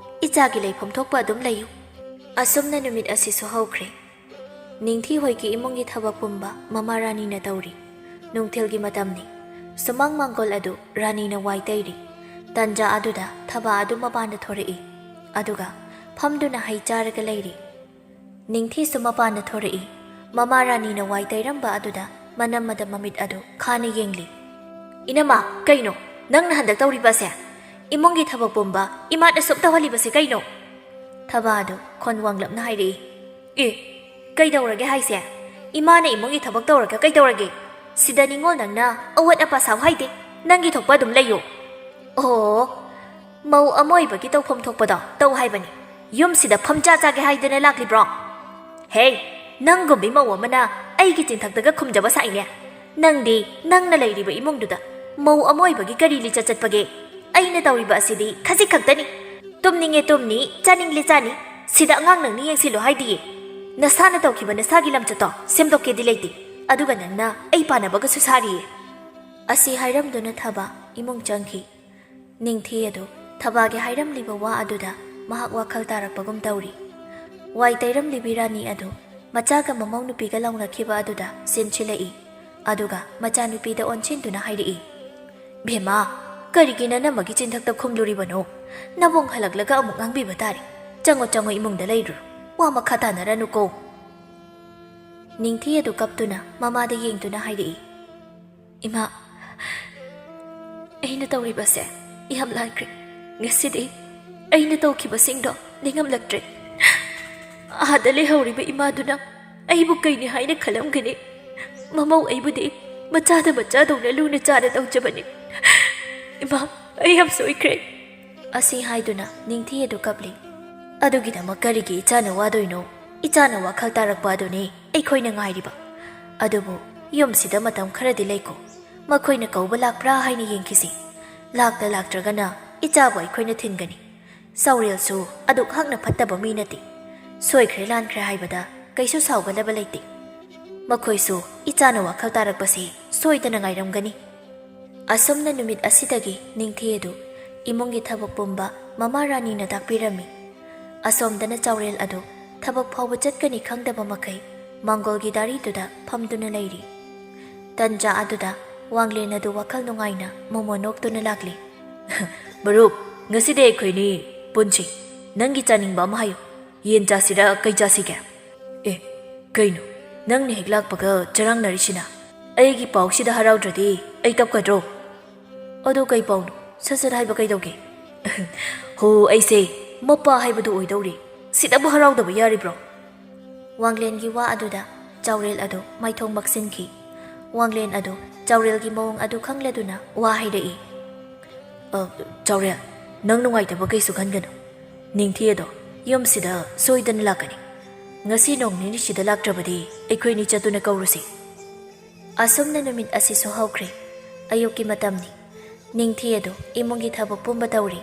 ꯏꯆꯥꯒꯤ ꯂꯩꯐꯝ ꯊꯣꯛꯄ ꯑꯗꯨꯝ ꯂꯩꯌꯨ꯫" ꯑꯁꯨꯝꯅ ꯅꯨꯃꯤꯠ ꯑꯁꯤꯁꯨ ꯍꯧꯈ꯭ꯔꯦ꯫ ꯅꯤꯡꯊꯤ ꯍꯣꯏꯒꯤ ꯏꯃꯨꯡꯒꯤ ꯊꯕꯛ ꯄꯨꯝꯕ ꯃꯃꯥ ꯔꯥꯅꯤꯅ ꯇꯧꯔꯤ꯫ ꯅꯨꯡꯊꯤꯜꯒꯤ ꯃꯇꯝꯅꯤ꯫ ꯁꯨꯃꯥꯡ ꯃꯥꯡꯒꯣꯜ ꯑꯗꯨ ꯔꯥꯅꯤꯅ ꯋꯥꯏ ꯇꯩꯔꯤ꯫ ꯇꯟꯖꯥ ꯑꯗꯨꯗ ꯊꯕꯥ ꯑꯗꯨ ꯃꯄꯥꯟꯗ ꯊꯣꯔꯛꯏ꯫ ꯑꯗꯨꯒ ꯐꯝꯗꯨꯅ ꯍꯩ ꯆꯥꯔꯒ ꯂꯩꯔꯤ꯫ ꯅꯤꯡꯊꯤꯁꯨ ꯃꯄꯥꯟꯗ ꯊꯣꯔꯛꯏ꯫ ꯃꯃꯥ ꯔꯥꯅꯤꯅ ꯋꯥꯏ ꯇꯩꯔꯝꯕ ꯑꯗꯨꯗ ꯃꯅꯝꯃꯗ ꯃꯃꯤꯠ ꯑꯗꯨ ꯈꯥꯅ ꯌꯦꯡꯂꯤ꯫ "ꯏꯅꯝꯃ, ꯀꯩꯅꯣ ꯅꯪꯅ ꯍꯟꯗꯛ ꯇꯧꯔꯤꯕꯁꯦ? ꯏꯃꯨꯡꯒꯤ ꯊꯕꯛ ꯄꯨꯝꯕ ꯏꯃꯥꯅ ꯁꯨꯝ ꯇꯧꯍꯜꯂꯤꯕꯁꯦ ꯀꯩꯅꯣ?" ꯊꯕꯥ ꯑꯗꯨ ꯈꯣꯟ ꯋꯥꯡꯂꯞꯅ ꯍꯥꯏꯔꯛꯏ꯫ "ꯑꯦ, ꯀꯩꯗꯧꯔꯒꯦ ꯍꯥꯏꯁꯦ? ꯏꯃꯥꯅ ꯏꯃꯨꯡꯒꯤ ꯊꯕꯛ ꯇꯧꯔꯒ ꯀꯩꯗꯧꯔꯒꯦ? ꯁꯤꯗ ꯅꯤꯉꯣꯜ ꯅꯪꯅ ꯑꯋꯥꯠ ꯑꯄꯥ ꯁꯥꯎ ꯍꯥꯏꯗꯦ꯫ ꯅꯪꯒꯤ ꯊꯣꯛꯄ ꯑꯗꯨꯝ ꯂꯩꯌꯨ꯫" "ꯑꯣ, ꯃꯧ ꯑꯃ ꯑꯣꯏꯕꯒꯤ ꯇꯧꯐꯝ ꯊꯣꯛꯄꯗꯣ ꯇꯧ ꯍꯥꯏꯕꯅꯤ꯫ ꯌꯨꯝꯁꯤꯗ ꯐꯝꯖꯥ ꯆꯥꯒꯦ ꯍꯥꯏꯗꯅ ꯂꯥꯛꯂꯤꯕ꯭ꯔꯣ? ꯍꯦ, ꯅꯪꯒꯨꯝꯕꯤ ꯃꯧ ꯑꯃꯅ ꯑꯩꯒꯤ ꯆꯤꯟꯊꯛꯇꯒ ꯈꯨꯝꯖꯕ ꯁꯥꯏꯅꯦ꯫ ꯅꯪꯗꯤ ꯅꯪꯅ ꯂꯩꯔꯤꯕ ꯏꯃꯨꯡꯗꯨꯗ ꯃꯧ ꯑꯃ ꯑꯣꯏꯕꯒꯤ ꯀꯔꯤ ꯂꯤꯆꯠ ꯆꯠꯄꯒꯦ? ꯑꯩꯅ ꯇꯧꯔꯤꯕ ꯑꯁꯤꯗꯤ ꯈꯖꯤꯛ ꯈꯛꯇꯅꯤ꯫ ꯇꯨꯝꯅꯤꯡꯉꯦ ꯇꯨꯝꯅꯤ, ꯆꯥꯅꯤꯡꯂꯦ ꯆꯥꯅꯤ꯫ ꯁꯤꯗ ꯑꯉꯥꯡ ꯅꯪꯅꯤ ꯌꯦꯡꯁꯤꯜꯂꯨ ꯍꯥꯏꯗꯤꯌꯦ꯫ ꯅꯁꯥꯅ ꯇꯧꯈꯤꯕ ꯅꯁꯥꯒꯤ ꯂꯝꯆꯠꯇꯣ ꯁꯦꯝꯗꯣꯛꯀꯦꯗꯤ ꯂꯩꯇꯦ꯫ ꯑꯗꯨꯒ ꯅꯪꯅ ꯑꯩ ꯄꯥꯟꯅꯕꯒꯁꯨ ꯁꯥꯔꯤꯌꯦ꯫ ꯑꯁꯤ ꯍꯥꯏꯔꯝꯗꯨꯅ ꯊꯕ ꯏꯃꯨꯡ ꯆꯪꯈꯤ꯫ ꯅꯤꯡꯊꯤ ꯑꯗꯨ ꯊꯕꯥꯒꯤ ꯍꯥꯏꯔꯝꯂꯤꯕ ꯋꯥ ꯑꯗꯨꯗ ꯃꯍꯥꯛ ꯋꯥꯈꯜ ꯇꯥꯔꯛꯄꯒꯨꯝ ꯇꯧꯔꯤ꯫ ꯋꯥꯏ ꯇꯩꯔꯝꯂꯤꯕꯤ ꯔꯥꯅꯤ ꯑꯗꯨ ꯃꯆꯥꯒ ꯃꯃꯧ ꯅꯨꯄꯤꯒ ꯂꯥꯎꯅꯈꯤꯕ ꯑꯗꯨꯗ ꯆꯦꯟꯁꯤꯜꯂꯛꯏ꯫ ꯑꯗꯨꯒ ꯃꯆꯥꯅꯨꯄꯤꯗ ꯑꯣꯟꯁꯤꯟꯗꯨꯅ ꯍꯥꯏꯔꯛꯏ, "ꯚꯦꯃꯥ, ꯀꯔꯤꯒꯤ ꯅꯅꯝꯃꯒꯤ ꯆꯤꯟꯊꯛꯇ ꯈꯨꯝꯂꯨꯔꯤꯕꯅꯣ? ꯅꯕꯨꯡ ꯍꯜꯂꯛꯂꯒ ꯑꯃꯨꯛ ꯉꯥꯡꯕꯤꯕ ꯇꯥꯔꯦ꯫ ꯆꯪꯉꯣ, ꯆꯪꯉꯣ, ꯏꯃꯨꯡꯗ ꯂꯩꯔꯨꯔꯣ꯫ ꯋꯥ ꯃꯈꯥ ꯇꯥꯅꯔꯅꯨꯀꯣ꯫" ꯅꯤꯡꯊꯤ ꯑꯗꯨ ꯀꯞꯇꯨꯅ ꯃꯃꯥꯗ ꯌꯦꯡꯗꯨꯅ ꯍꯥꯏꯔꯛꯏ, "ꯏꯃꯥ, ꯑꯩꯅ ꯇꯧꯔꯤꯕꯁꯦ ꯌꯥꯝ ꯂꯥꯟꯈ꯭ꯔꯦ꯫ ꯉꯁꯤꯗꯤ ꯑꯩꯅ ꯇꯧꯈꯤꯕꯁꯤꯡꯗꯣ ꯅꯤꯡꯉꯝꯂꯛꯇ꯭ꯔꯦ꯫ ꯑꯥꯗ ꯂꯩꯍꯧꯔꯤꯕ ꯏꯃꯥꯗꯨꯅ ꯑꯩꯕꯨ ꯀꯩꯅꯤ ꯍꯥꯏꯅ ꯈꯜꯂꯝꯒꯅꯤ? ꯃꯃꯧ ꯑꯩꯕꯨꯗꯤ ꯃꯆꯥꯗ ꯃꯆꯥꯗꯧꯅ ꯂꯨꯅ ꯆꯥꯅ ꯇꯧꯖꯕꯅꯤ꯫ ꯏꯃꯥ, ꯑꯩ ꯌꯥꯝ ꯁꯣꯏꯈ꯭ꯔꯦ꯫" ꯑꯁꯤ ꯍꯥꯏꯗꯨꯅ ꯅꯤꯡꯊꯤ ꯑꯗꯨ ꯀꯞꯂꯤ꯫ "ꯑꯗꯨꯒꯤꯗꯃꯛ ꯀꯔꯤꯒꯤ ꯏꯆꯥꯅ ꯋꯥꯗꯣꯏꯅꯣ? ꯏꯆꯥꯅ ꯋꯥꯈꯜ ꯇꯥꯔꯛꯄ ꯑꯗꯨꯅꯤ ꯑꯩꯈꯣꯏꯅ ꯉꯥꯏꯔꯤꯕ꯫ ꯑꯗꯨꯕꯨ ꯌꯨꯝꯁꯤꯗ ꯃꯇꯝ ꯈꯔꯗꯤ ꯂꯩꯀꯣ꯫ ꯃꯈꯣꯏꯅ ꯀꯧꯕ ꯂꯥꯛꯄ꯭ꯔꯥ ꯍꯥꯏꯅ ꯌꯦꯡꯈꯤꯁꯤ꯫ ꯂꯥꯛꯇ ꯂꯥꯛꯇ꯭ꯔꯒꯅ ꯏꯆꯥꯕꯨ ꯑꯩꯈꯣꯏꯅ ꯊꯤꯟꯒꯅꯤ꯫ ꯆꯥꯎꯔꯦꯜꯁꯨ ꯑꯗꯨꯛ ꯍꯛꯅ ꯐꯠꯇꯕ ꯃꯤ ꯅꯠꯇꯦ꯫ ꯁꯣꯏꯈ꯭ꯔꯦ ꯂꯥꯟꯈ꯭ꯔꯦ ꯍꯥꯏꯕꯗ ꯀꯩꯁꯨ ꯁꯥꯎꯒꯗꯕ ꯂꯩꯇꯦ꯫ ꯃꯈꯣꯏꯁꯨ ꯏꯆꯥꯅ ꯋꯥꯈꯜ ꯇꯥꯔꯛꯄꯁꯤ ꯁꯣꯏꯗꯅ ꯉꯥꯏꯔꯝꯒꯅꯤ꯫" ꯑꯁꯨꯝꯅ ꯅꯨꯃꯤꯠ ꯑꯁꯤꯗꯒꯤ ꯅꯤꯡꯊꯤ ꯑꯗꯨ ꯏꯃꯨꯡꯒꯤ ꯊꯕꯛ ꯄꯨꯝꯕ ꯃꯃꯥ ꯔꯥꯅꯤꯅ ꯇꯥꯛꯄꯤꯔꯝꯃꯤ꯫ ꯑꯁꯣꯝꯗꯅ ꯆꯥꯎꯔꯦꯜ ꯑꯗꯨ ꯊꯕꯛ ꯐꯥꯎꯕ ꯆꯠꯀꯅꯤ ꯈꯪꯗꯕ ꯃꯈꯩ ꯃꯪꯒꯣꯜꯒꯤ ꯗꯥꯔꯤꯗꯨꯗ ꯐꯝꯗꯨꯅ ꯂꯩꯔꯤ꯫ ꯇꯟꯖꯥ ꯑꯗꯨꯗ ꯋꯥꯡꯂꯦꯟ ꯑꯗꯨ ꯋꯥꯈꯜ ꯅꯨꯡꯉꯥꯏꯅ ꯃꯣꯃꯣ ꯅꯣꯛꯇꯨꯅ ꯂꯥꯛꯂꯤ꯫ "ꯃꯔꯨꯞ, ꯉꯁꯤꯗꯤ ꯑꯩꯈꯣꯏꯅꯤ ꯄꯨꯟꯁꯤ꯫ ꯅꯪꯒꯤ ꯆꯥꯅꯤꯡꯕ ꯑꯃ ꯍꯥꯏꯌꯨ꯫ ꯌꯦꯟ ꯆꯥꯁꯤꯔ ꯀꯩ ꯆꯥꯁꯤꯒꯦ?" "ꯑꯦ, ꯀꯩꯅꯣ? ꯅꯪꯅ ꯍꯦꯛ ꯂꯥꯛꯄꯒ ꯆꯔꯥꯡꯅꯔꯤꯁꯤꯅ? ꯑꯩꯒꯤ ꯄꯥꯎꯁꯤꯗ ꯍꯔꯥꯎꯗ꯭ꯔꯗꯤ ꯑꯩ ꯀꯞꯀꯗ꯭ꯔꯣ?" "ꯑꯗꯣ ꯀꯩ ꯄꯥꯎꯅꯣ? ꯁꯠ ꯁꯠ ꯍꯥꯏꯕ ꯀꯩꯗꯧꯒꯦ?" "ꯍꯣ, ꯑꯩꯁꯦ ꯃꯄꯥ ꯍꯥꯏꯕꯗꯨ ꯑꯣꯏꯗꯧꯔꯦ꯫ ꯁꯤꯗꯕꯨ ꯍꯔꯥꯎꯗꯕ ꯌꯥꯔꯤꯕ꯭ꯔꯣ?" ꯋꯥꯡꯂꯦꯟꯒꯤ ꯋꯥ ꯑꯗꯨꯗ ꯆꯥꯎꯔꯦꯜ ꯑꯗꯨ ꯃꯥꯏꯊꯣꯡ ꯃꯛꯁꯤꯟꯈꯤ꯫ ꯋꯥꯡꯂꯦꯟ ꯑꯗꯨ ꯆꯥꯎꯔꯦꯜꯒꯤ ꯃꯑꯣꯡ ꯑꯗꯨ ꯈꯪꯂꯗꯨꯅ ꯋꯥ ꯍꯥꯏꯔꯛꯏ꯫ "ꯑ, ꯆꯥꯎꯔꯦꯜ, "ꯅꯪ ꯅꯨꯡꯉꯥꯏꯇꯕ ꯀꯩꯁꯨ ꯈꯟꯒꯅꯨ꯫ ꯅꯤꯡꯊꯤ ꯑꯗꯣ ꯌꯨꯝꯁꯤꯗ ꯁꯣꯏꯗꯅ ꯂꯥꯛꯀꯅꯤ꯫ ꯉꯁꯤ ꯅꯣꯡ ꯅꯤꯅꯤꯁꯤꯗ ꯂꯥꯛꯇ꯭ꯔꯕꯗꯤ ꯑꯩꯈꯣꯏꯅꯤ ꯆꯠꯇꯨꯅ ꯀꯧꯔꯨꯁꯤ꯫" ꯑꯁꯨꯝꯅ ꯅꯨꯃꯤꯠ ꯑꯁꯤꯁꯨ ꯍꯧꯈ꯭ꯔꯦ꯫ ꯑꯌꯨꯛꯀꯤ ꯃꯇꯝꯅꯤ꯫ ꯅꯤꯡꯊꯤ ꯑꯗꯨ ꯏꯃꯨꯡꯒꯤ ꯊꯕꯛ ꯄꯨꯝꯕ ꯇꯧꯔꯤ꯫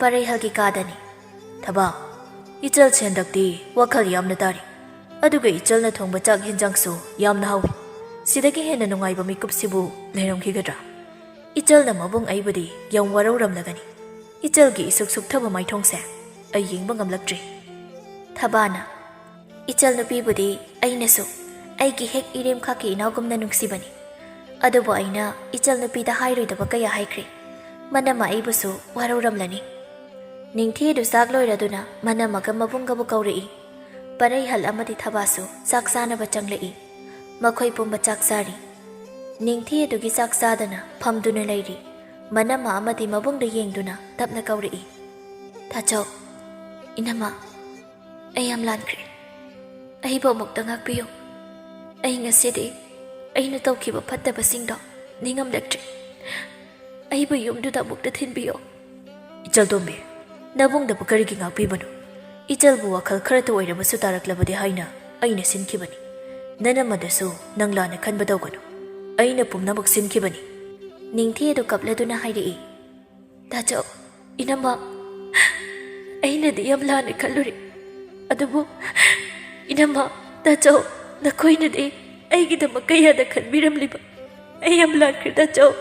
ꯄꯔꯩꯍꯜꯒꯤ ꯀꯥꯗꯅꯤ꯫ "ꯊꯕꯥ, ꯏꯆꯜꯁꯦ ꯍꯟꯗꯛꯇꯤ ꯋꯥꯈꯜ ꯌꯥꯝꯅ ꯇꯥꯔꯤ꯫ ꯑꯗꯨꯒ ꯏꯆꯜꯅ ꯊꯣꯡꯕ ꯆꯥꯛ ꯌꯦꯟꯖꯥꯡꯁꯨ ꯌꯥꯝꯅ ꯍꯥꯎꯏ꯫ ꯁꯤꯗꯒꯤ ꯍꯦꯟꯅ ꯅꯨꯡꯉꯥꯏꯕ ꯃꯤꯀꯨꯞꯁꯤꯕꯨ ꯂꯩꯔꯝꯈꯤꯒꯗ꯭ꯔꯥ? ꯏꯆꯜꯅ ꯃꯕꯨꯡ ꯑꯩꯕꯨꯗꯤ ꯌꯥꯝ ꯋꯥꯔꯧꯔꯝꯂꯒꯅꯤ꯫ ꯏꯆꯜꯒꯤ ꯏꯁꯨꯛ ꯁꯨꯛꯊꯕ ꯃꯥꯏꯊꯣꯡꯁꯦ ꯑꯩ ꯌꯦꯡꯕ ꯉꯝꯂꯛꯇ꯭ꯔꯦ꯫" ꯊꯕꯥꯅ, "ꯏꯆꯜ ꯅꯨꯄꯤꯕꯨꯗꯤ ꯑꯩꯅꯁꯨ ꯑꯩꯒꯤ ꯍꯦꯛ ꯏꯔꯦꯝꯈꯥꯛꯀꯤ ꯏꯅꯥꯎꯒꯨꯝꯅ ꯅꯨꯡꯁꯤꯕꯅꯤ꯫ ꯑꯗꯨꯕꯨ ꯑꯩꯅ ꯏꯆꯜ ꯅꯨꯄꯤꯗ ꯍꯥꯏꯔꯣꯏꯗꯕ ꯀꯌꯥ ꯍꯥꯏꯈ꯭ꯔꯦ꯫ ꯃꯅꯝꯃ ꯑꯩꯕꯨꯁꯨ ꯋꯥꯔꯧꯔꯝꯂꯅꯤ꯫" ꯅꯤꯡꯊꯤ ꯑꯗꯨ ꯆꯥꯛ ꯂꯣꯏꯔꯗꯨꯅ ꯃꯅꯝꯃꯒ ꯃꯕꯨꯡꯒꯕꯨ ꯀꯧꯔꯛꯏ꯫ ꯄꯔꯩꯍꯜ ꯑꯃꯗꯤ ꯊꯕꯥꯁꯨ ꯆꯥꯛ ꯆꯥꯅꯕ ꯆꯪꯂꯛꯏ꯫ ꯃꯈꯣꯏ ꯄꯨꯝꯕ ꯆꯥꯛ ꯆꯥꯔꯤ꯫ ꯅꯤꯡꯊꯤ ꯑꯗꯨꯒꯤ ꯆꯥꯛ ꯆꯥꯗꯅ ꯐꯝꯗꯨꯅ ꯂꯩꯔꯤ꯫ ꯃꯅꯝꯃ ꯑꯃꯗꯤ ꯃꯕꯨꯡꯗ ꯌꯦꯡꯗꯨꯅ ꯇꯞꯅ ꯀꯧꯔꯛꯏ꯫ "ꯇꯥꯆꯧ, ꯏꯅꯝꯃ, ꯑꯩ ꯌꯥꯝ ꯂꯥꯟꯈ꯭ꯔꯦ꯫ ꯑꯩꯕꯨ ꯑꯃꯨꯛꯇ ꯉꯥꯛꯄꯤꯌꯨ꯫ ꯑꯩ ꯉꯁꯤꯗꯤ ꯑꯩꯅ ꯇꯧꯈꯤꯕ ꯐꯠꯇꯕꯁꯤꯡꯗꯣ ꯅꯤꯡꯉꯝꯂꯛꯇ꯭ꯔꯦ꯫ ꯑꯩꯕꯨ ꯌꯨꯝꯗꯨꯗ ꯑꯃꯨꯛꯇ ꯊꯤꯟꯕꯤꯌꯣ꯫" "ꯏꯆꯜꯇꯣꯝꯕꯤ, ꯅꯕꯨꯡꯗꯕꯨ ꯀꯔꯤꯒꯤ ꯉꯥꯛꯄꯤꯕꯅꯣ? ꯏꯆꯜꯕꯨ ꯋꯥꯈꯜ ꯈꯔꯇ ꯑꯣꯏꯔꯕꯁꯨ ꯇꯥꯔꯛꯂꯕꯗꯤ ꯍꯥꯏꯅ ꯑꯩꯅ ꯁꯤꯟꯈꯤꯕꯅꯤ꯫ ꯅꯅꯝꯃꯗꯁꯨ ꯅꯪ ꯂꯥꯟꯅ ꯈꯟꯕ ꯇꯧꯒꯅꯨ꯫ ꯑꯩꯅ ꯄꯨꯝꯅꯃꯛ ꯁꯤꯟꯈꯤꯕꯅꯤ꯫" ꯅꯤꯡꯊꯤ ꯑꯗꯨ ꯀꯞꯂꯗꯨꯅ ꯍꯥꯏꯔꯛꯏ꯫ "ꯇꯥꯆꯧ, ꯏꯅꯝꯃ, ꯑꯩꯅꯗꯤ ꯌꯥꯝ ꯂꯥꯟꯅ ꯈꯜꯂꯨꯔꯦ꯫ ꯑꯗꯨꯕꯨ ꯏꯅꯝꯃ, ꯇꯥꯆꯧ, ꯅꯈꯣꯏꯅꯗꯤ ꯑꯩꯒꯤꯗꯃꯛ ꯀꯌꯥꯗ ꯈꯟꯕꯤꯔꯝꯂꯤꯕ? ꯑꯩ ꯌꯥꯝ ꯂꯥꯟꯈ꯭ꯔꯦ, ꯇꯥꯆꯧ꯫"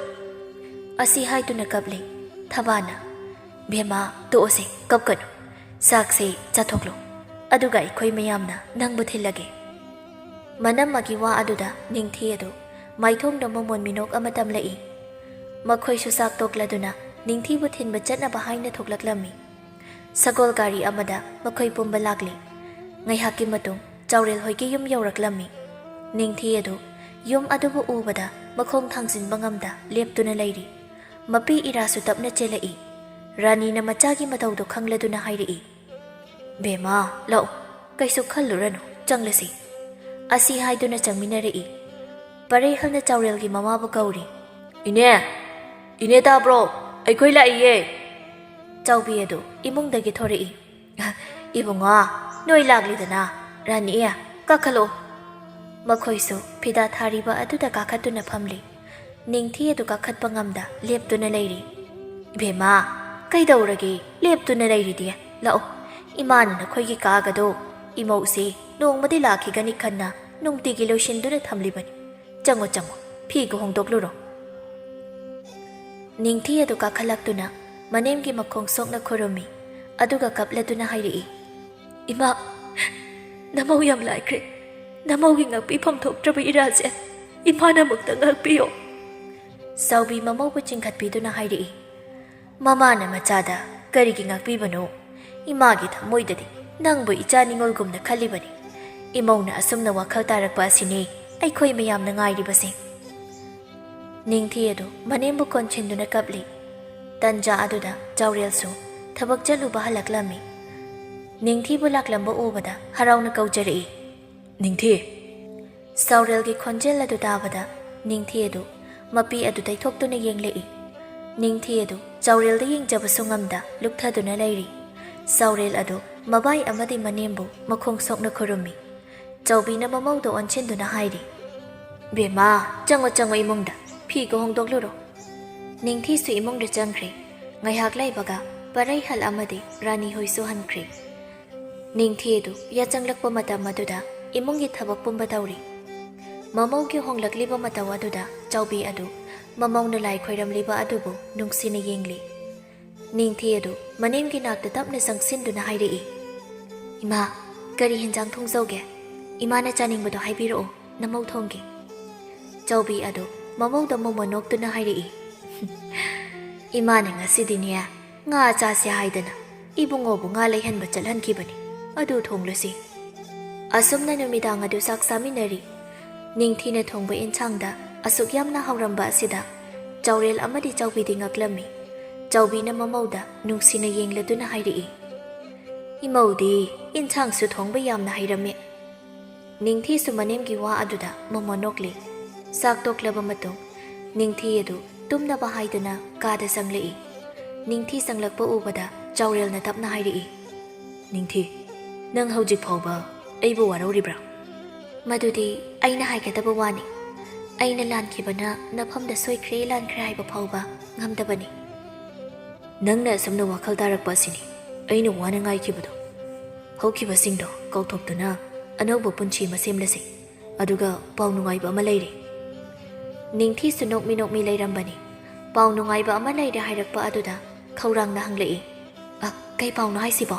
ꯑꯁꯤ ꯍꯥꯏꯗꯨꯅ ꯀꯞꯂꯤ꯫ ꯊꯕꯥꯅ, "ꯕꯦꯝꯃ, ꯇꯣꯛꯑꯁꯦ, ꯀꯞꯀꯅꯨ꯫ ꯆꯥꯛꯁꯦ ꯆꯥꯊꯣꯛꯂꯣ, ꯑꯗꯨꯒ ꯑꯩꯈꯣꯏ ꯃꯌꯥꯝꯅ ꯅꯪꯕꯨ ꯊꯤꯜꯂꯒꯦ꯫" ꯃꯅꯝꯃꯒꯤ ꯋꯥ ꯑꯗꯨꯗ ꯅꯤꯡꯊꯤ ꯑꯗꯨ ꯃꯥꯏꯊꯣꯡꯗ ꯃꯃꯣꯟ ꯃꯤꯅꯣꯛ ꯑꯃ ꯇꯝꯂꯛꯏ꯫ ꯃꯈꯣꯏꯁꯨ ꯆꯥꯛ ꯇꯣꯛꯂꯗꯨꯅ ꯅꯤꯡꯊꯤꯕꯨ ꯊꯤꯟꯕ ꯆꯠꯅꯕ ꯍꯥꯏꯅ ꯊꯣꯛꯂꯛꯂꯝꯃꯤ꯫ ꯁꯒꯣꯜ ꯒꯥꯔꯤ ꯑꯃꯗ ꯃꯈꯣꯏ ꯄꯨꯝꯕ ꯂꯥꯛꯂꯤ꯫ ꯉꯥꯏꯍꯥꯛꯀꯤ ꯃꯇꯨꯡ ꯆꯥꯎꯔꯦꯜ ꯍꯣꯏꯒꯤ ꯌꯨꯝ ꯌꯧꯔꯛꯂꯝꯃꯤ꯫ ꯅꯤꯡꯊꯤ ꯑꯗꯨ ꯌꯨꯝ ꯑꯗꯨꯕꯨ ꯎꯕꯗ ꯃꯈꯣꯡ ꯊꯥꯡꯖꯤꯟꯕ ꯉꯝꯗ ꯂꯦꯞꯇꯨꯅ ꯂꯩꯔꯤ꯫ ꯃꯄꯤ ꯏꯔꯥꯁꯨ ꯇꯞꯅ ꯆꯦꯜꯂꯛꯏ꯫ ꯔꯥꯅꯤꯅ ꯃꯆꯥꯒꯤ ꯃꯇꯧꯗꯨ ꯈꯪꯂꯗꯨꯅ ꯍꯥꯏꯔꯛꯏ, "ꯕꯦꯝꯃ, ꯂꯥꯛꯎ, ꯀꯩꯁꯨ ꯈꯜꯂꯨꯔꯅꯨ, ꯆꯪꯂꯁꯤ꯫" ꯑꯁꯤ ꯍꯥꯏꯗꯨꯅ ꯆꯪꯃꯤꯟꯅꯔꯛꯏ꯫ ꯄꯔꯩꯍꯜꯅ ꯆꯥꯎꯔꯦꯜꯒꯤ ꯃꯃꯥꯕꯨ ꯀꯧꯔꯤ꯫ "ꯏꯅꯦ! ꯏꯅꯦ ꯇꯥꯕ꯭ꯔꯣ? ꯑꯩꯈꯣꯏ ꯂꯥꯛꯏꯌꯦ!" ꯆꯥꯎꯕꯤ ꯑꯗꯨ ꯏꯃꯨꯡꯗꯒꯤ ꯊꯣꯔꯛꯏ꯫ "ꯏꯕꯨꯡꯉꯣ, ꯅꯣꯏ ꯂꯥꯛꯂꯤꯗꯅ꯫ ꯔꯥꯅꯤ, ꯀꯥꯈꯠꯂꯣ꯫" ꯃꯈꯣꯏꯁꯨ ꯐꯤꯗꯥ ꯊꯥꯔꯤꯕ ꯑꯗꯨꯗ ꯀꯥꯈꯠꯇꯨꯅ ꯐꯝꯂꯤ꯫ ꯅꯤꯡꯊꯤ ꯑꯗꯨ ꯀꯥꯈꯠꯄ ꯉꯝꯗ ꯂꯦꯞꯇꯨꯅ ꯂꯩꯔꯤ꯫ "ꯏꯕꯦꯝꯃ, ꯀꯩꯗꯧꯔꯒꯦ ꯂꯦꯞꯇꯨꯅ ꯂꯩꯔꯤꯗꯤ? ꯂꯥꯛꯑꯣ, ꯏꯃꯥꯅ ꯅꯈꯣꯏꯒꯤ ꯀꯥꯒꯗꯣ ꯏꯃꯧꯁꯦ ꯅꯣꯡꯃꯗꯤ ꯂꯥꯛꯈꯤꯒꯅꯤ ꯈꯟꯅ ꯅꯨꯡꯇꯤꯒꯤ ꯂꯣꯏꯁꯤꯟꯗꯨꯅ ꯊꯝꯂꯤꯕꯅꯤ꯫ ꯆꯪꯉꯣ, ꯆꯪꯉꯣ, ꯐꯤꯒ ꯍꯣꯡꯗꯣꯛꯂꯨꯔꯣ꯫" ꯅꯤꯡꯊꯤ ꯑꯗꯨ ꯀꯥꯈꯠꯂꯛꯇꯨꯅ ꯃꯅꯦꯝꯒꯤ ꯃꯈꯣꯡ ꯁꯣꯛꯅ ꯈꯨꯔꯨꯝꯃꯤ꯫ ꯑꯗꯨꯒ ꯀꯞꯂꯗꯨꯅ ꯍꯥꯏꯔꯛꯏ, "ꯏꯃꯥ, ꯅꯃꯧ ꯌꯥꯝ ꯂꯥꯏꯈ꯭ꯔꯦ꯫ ꯅꯃꯧꯒꯤ ꯉꯥꯛꯄꯤꯐꯝ ꯊꯣꯛꯇ꯭ꯔꯕ ꯏꯔꯥꯁꯦ ꯏꯃꯥꯅ ꯑꯃꯨꯛꯇ ꯉꯥꯛꯄꯤꯌꯣ꯫" ꯆꯥꯎꯕꯤ ꯃꯃꯧꯕꯨ ꯆꯤꯡꯈꯠꯄꯤꯗꯨꯅ ꯍꯥꯏꯔꯛꯏ, "ꯃꯃꯥꯅ ꯃꯆꯥꯗ ꯀꯔꯤꯒꯤ ꯉꯥꯛꯄꯤꯕꯅꯣ? ꯏꯃꯥꯒꯤ ꯊꯃꯣꯏꯗꯗꯤ ꯅꯪꯕꯨ ꯏꯆꯥ ꯅꯤꯉꯣꯜꯒꯨꯝꯅ ꯈꯜꯂꯤꯕꯅꯤ꯫ ꯏꯃꯧꯅ ꯑꯁꯨꯝꯅ ꯋꯥꯈꯜ ꯇꯥꯔꯛꯄ ꯑꯁꯤꯅꯤ ꯑꯩꯈꯣꯏ ꯃꯌꯥꯝꯅ ꯉꯥꯏꯔꯤꯕꯁꯤ꯫" ꯅꯤꯡꯊꯤ ꯑꯗꯨ ꯃꯅꯦꯝꯕꯨ ꯀꯣꯟꯁꯤꯟꯗꯨꯅ ꯀꯞꯂꯤ꯫ ꯇꯟꯖꯥ ꯑꯗꯨꯗ ꯆꯥꯎꯔꯦꯜꯁꯨ ꯊꯕꯛ ꯆꯠꯂꯨꯕ ꯍꯜꯂꯛꯂꯝꯃꯤ꯫ ꯅꯤꯡꯊꯤꯕꯨ ꯂꯥꯛꯂꯝꯕ ꯎꯕꯗ ꯍꯔꯥꯎꯅ ꯀꯧꯖꯔꯛꯏ, "ꯅꯤꯡꯊꯤ!" ꯆꯥꯎꯔꯦꯜꯒꯤ ꯈꯣꯟꯖꯦꯜ ꯑꯗꯨ ꯇꯥꯕꯗ ꯅꯤꯡꯊꯤ ꯑꯗꯨ ꯃꯄꯤ ꯑꯗꯨ ꯇꯩꯊꯣꯛꯇꯨꯅ ꯌꯦꯡꯂꯛꯏ꯫ ꯅꯤꯡꯊꯤ ꯑꯗꯨ ꯆꯥꯎꯔꯦꯜꯗ ꯌꯦꯡꯖꯕꯁꯨ ꯉꯝꯗ ꯂꯨꯞꯊꯗꯨꯅ ꯂꯩꯔꯤ꯫ ꯆꯥꯎꯔꯦꯜ ꯑꯗꯨ ꯃꯕꯥꯏ ꯑꯃꯗꯤ ꯃꯅꯦꯝꯕꯨ ꯃꯈꯣꯡ ꯁꯣꯛꯅ ꯈꯨꯔꯨꯝꯃꯤ꯫ ꯆꯥꯎꯕꯤꯅ ꯃꯃꯧꯗ ꯑꯣꯟꯁꯤꯟꯗꯨꯅ ꯍꯥꯏꯔꯤ, "ꯕꯦꯝꯃ, ꯆꯪꯉꯣ, ꯆꯪꯉꯣ ꯏꯃꯨꯡꯗ, ꯐꯤꯒ ꯍꯣꯡꯗꯣꯛꯂꯨꯔꯣ꯫" ꯅꯤꯡꯊꯤꯁꯨ ꯏꯃꯨꯡꯗ ꯆꯪꯈ꯭ꯔꯦ꯫ ꯉꯥꯏꯍꯥꯛ ꯂꯩꯕꯒ ꯄꯔꯩꯍꯜ ꯑꯃꯗꯤ ꯔꯥꯅꯤ ꯍꯣꯏꯁꯨ ꯍꯟꯈ꯭ꯔꯦ꯫ ꯅꯤꯡꯊꯤ ꯑꯗꯨ ꯌꯥꯆꯪꯂꯛꯄ ꯃꯇꯝ ꯑꯗꯨꯗ ꯏꯃꯨꯡꯒꯤ ꯊꯕꯛ ꯄꯨꯝꯕ ꯇꯧꯔꯤ꯫ ꯃꯃꯧꯒꯤ ꯍꯣꯡꯂꯛꯂꯤꯕ ꯃꯇꯧ ꯑꯗꯨꯗ ꯆꯥꯎꯕꯤ ꯑꯗꯨ ꯃꯃꯧꯅ ꯂꯥꯏ ꯈꯣꯏꯔꯝꯂꯤꯕ ꯑꯗꯨꯕꯨ ꯅꯨꯡꯁꯤꯅ ꯌꯦꯡꯂꯤ꯫ ꯅꯤꯡꯊꯤ ꯑꯗꯨ ꯃꯅꯦꯝꯒꯤ ꯅꯥꯛꯇ ꯇꯞꯅ ꯆꯪꯁꯤꯟꯗꯨꯅ ꯍꯥꯏꯔꯛꯏ, "ꯏꯃꯥ, ꯀꯔꯤ ꯍꯦꯟꯖꯥꯡ ꯊꯣꯡꯖꯧꯒꯦ? ꯏꯃꯥꯅ ꯆꯥꯅꯤꯡꯕꯗꯣ ꯍꯥꯏꯕꯤꯔꯛꯑꯣ, ꯅꯃꯧ ꯊꯣꯡꯒꯦ꯫" ꯆꯥꯎꯕꯤ ꯑꯗꯨ ꯃꯃꯧꯗ ꯃꯣꯃꯣꯟ ꯅꯣꯛꯇꯨꯅ ꯍꯥꯏꯔꯛꯏ, "ꯏꯃꯥꯅ ꯉꯁꯤꯗꯤꯅꯦ, ꯉꯥ ꯆꯥꯁꯦ ꯍꯥꯏꯗꯅ ꯏꯕꯨꯡꯉꯣꯕꯨ ꯉꯥ ꯂꯩꯍꯟꯕ ꯆꯠꯍꯟꯈꯤꯕꯅꯤ꯫ ꯑꯗꯨ ꯊꯣꯡꯂꯨꯁꯤ꯫" ꯑꯁꯨꯝꯅ ꯅꯨꯃꯤꯗꯥꯡ ꯑꯗꯨ ꯆꯥꯛ ꯆꯥꯃꯤꯟꯅꯔꯤ꯫ ꯅꯤꯡꯊꯤꯅ ꯊꯣꯡꯕ ꯏꯟꯁꯥꯡꯗ ꯑꯁꯨꯛ ꯌꯥꯝꯅ ꯍꯥꯎꯔꯝꯕ ꯑꯁꯤꯗ ꯆꯥꯎꯔꯦꯜ ꯑꯃꯗꯤ ꯆꯥꯎꯕꯤꯗꯤ ꯉꯛꯂꯝꯃꯤ꯫ ꯆꯥꯎꯕꯤꯅ ꯃꯃꯧꯗ ꯅꯨꯡꯁꯤꯅ ꯌꯦꯡꯂꯗꯨꯅ ꯍꯥꯏꯔꯛꯏ, "ꯏꯃꯧꯗꯤ ꯏꯟꯁꯥꯡꯁꯨ ꯊꯣꯡꯕ ꯌꯥꯝꯅ ꯍꯩꯔꯝꯃꯤ꯫" ꯅꯤꯡꯊꯤꯁꯨ ꯃꯅꯦꯝꯒꯤ ꯋꯥ ꯑꯗꯨꯗ ꯃꯃꯣꯟ ꯅꯣꯛꯂꯤ꯫ ꯆꯥꯛ ꯇꯣꯛꯂꯕ ꯃꯇꯨꯡ ꯅꯤꯡꯊꯤ ꯑꯗꯨ ꯇꯨꯝꯅꯕ ꯍꯥꯏꯗꯨꯅ ꯀꯥꯗ ꯆꯪꯂꯛꯏ꯫ ꯅꯤꯡꯊꯤ ꯆꯪꯂꯛꯄ ꯎꯕꯗ ꯆꯥꯎꯔꯦꯜꯅ ꯇꯞꯅ ꯍꯥꯏꯔꯛꯏ, "ꯅꯤꯡꯊꯤ, ꯅꯪ ꯍꯧꯖꯤꯛ ꯐꯥꯎꯕ ꯑꯩꯕꯨ ꯋꯥꯔꯧꯔꯤꯕ꯭ꯔꯥ?" "ꯃꯗꯨꯗꯤ ꯑꯩꯅ ꯍꯥꯏꯒꯗꯕ ꯋꯥꯅꯤ꯫ ꯑꯩꯅ ꯂꯥꯟꯈꯤꯕꯅ ꯅꯐꯝꯗ ꯁꯣꯏꯈ꯭ꯔꯦ ꯂꯥꯟꯈ꯭ꯔꯦ ꯍꯥꯏꯕ ꯐꯥꯎꯕ ꯉꯝꯗꯕꯅꯤ꯫" "ꯅꯪꯅ ꯑꯁꯨꯝꯅ ꯋꯥꯈꯜ ꯇꯥꯔꯛꯄ ꯑꯁꯤꯅꯤ ꯑꯩꯅ ꯋꯥꯅ ꯉꯥꯏꯈꯤꯕꯗꯣ꯫ ꯍꯧꯈꯤꯕꯁꯤꯡꯗꯣ ꯀꯥꯎꯊꯣꯛꯇꯨꯅ ꯑꯅꯧꯕ ꯄꯨꯟꯁꯤ ꯑꯃ ꯁꯦꯝꯂꯁꯤ꯫ ꯑꯗꯨꯒ ꯄꯥꯎ ꯅꯨꯡꯉꯥꯏꯕ ꯑꯃ ꯂꯩꯔꯦ꯫" ꯅꯤꯡꯊꯤꯁꯨ ꯅꯣꯛꯃꯤ ꯅꯣꯛꯃꯤ ꯂꯩꯔꯝꯕꯅꯤ꯫ ꯄꯥꯎ ꯅꯨꯡꯉꯥꯏꯕ ꯑꯃ ꯂꯩꯔꯦ ꯍꯥꯏꯔꯛꯄ ꯑꯗꯨꯗ ꯈꯧꯔꯥꯡꯅ ꯍꯪꯂꯛꯏ, "ꯑ, ꯀꯩ ꯄꯥꯎꯅꯣ ꯍꯥꯏꯁꯤꯕꯣ?"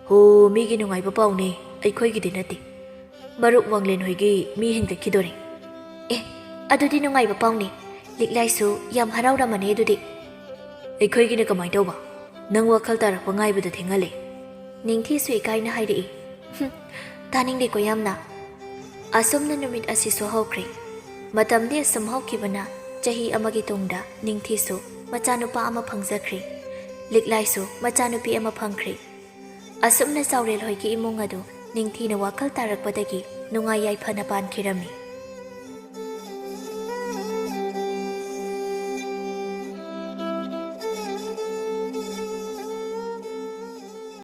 "ꯍꯣ, ꯃꯤꯒꯤ ꯅꯨꯡꯉꯥꯏꯕ ꯄꯥꯎꯅꯦ, ꯑꯩꯈꯣꯏꯒꯤꯗꯤ ꯅꯠꯇꯦ꯫ ꯃꯔꯨꯞ ꯋꯥꯡꯂꯦꯟ ꯍꯣꯏꯒꯤ ꯃꯤ ꯍꯦꯟꯒꯠꯈꯤꯗꯣꯔꯦ꯫" "ꯑꯦ, ꯑꯗꯨꯗꯤ ꯅꯨꯡꯉꯥꯏꯕ ꯄꯥꯎꯅꯤ꯫ ꯂꯤꯛꯂꯥꯏꯁꯨ ꯌꯥꯝ ꯍꯔꯥꯎꯔꯝꯃꯅꯤ ꯑꯗꯨꯗꯤ꯫" "ꯑꯩꯈꯣꯏꯒꯤꯅ ꯀꯃꯥꯏ ꯇꯧꯕ? ꯅꯪ ꯋꯥꯈꯜ ꯇꯥꯔꯛꯄ ꯉꯥꯏꯕꯗ ꯊꯦꯡꯍꯜꯂꯦ꯫" ꯅꯤꯡꯊꯤꯁꯨ ꯏꯀꯥꯏꯅ ꯍꯥꯏꯔꯛꯏ, "ꯍꯨꯝ, ꯇꯥꯅꯤꯡꯗꯦꯀꯣ ꯌꯥꯝꯅ꯫" ꯑꯁꯨꯝꯅ ꯅꯨꯃꯤꯠ ꯑꯁꯤꯁꯨ ꯍꯧꯈ꯭ꯔꯦ꯫ ꯃꯇꯝꯗꯤ ꯑꯁꯨꯝ ꯍꯧꯈꯤꯕꯅ ꯆꯍꯤ ꯑꯃꯒꯤ ꯇꯨꯡꯗ ꯅꯤꯡꯊꯤꯁꯨ ꯃꯆꯥꯅꯨꯄꯥ ꯑꯃ ꯐꯪꯖꯈ꯭ꯔꯦ꯫ ꯂꯤꯛꯂꯥꯏꯁꯨ ꯃꯆꯥꯅꯨꯄꯤ ꯑꯃ ꯐꯪꯈ꯭ꯔꯦ꯫ ꯑꯁꯨꯝꯅ ꯆꯥꯎꯔꯦꯜ ꯍꯣꯏꯒꯤ ꯏꯃꯨꯡ ꯑꯗꯨ ꯅꯤꯡꯊꯤꯅ ꯋꯥꯈꯜ ꯇꯥꯔꯛꯄꯗꯒꯤ ꯅꯨꯡꯉꯥꯏ ꯌꯥꯏꯐꯅ ꯄꯥꯟꯈꯤꯔꯝꯃꯤ꯫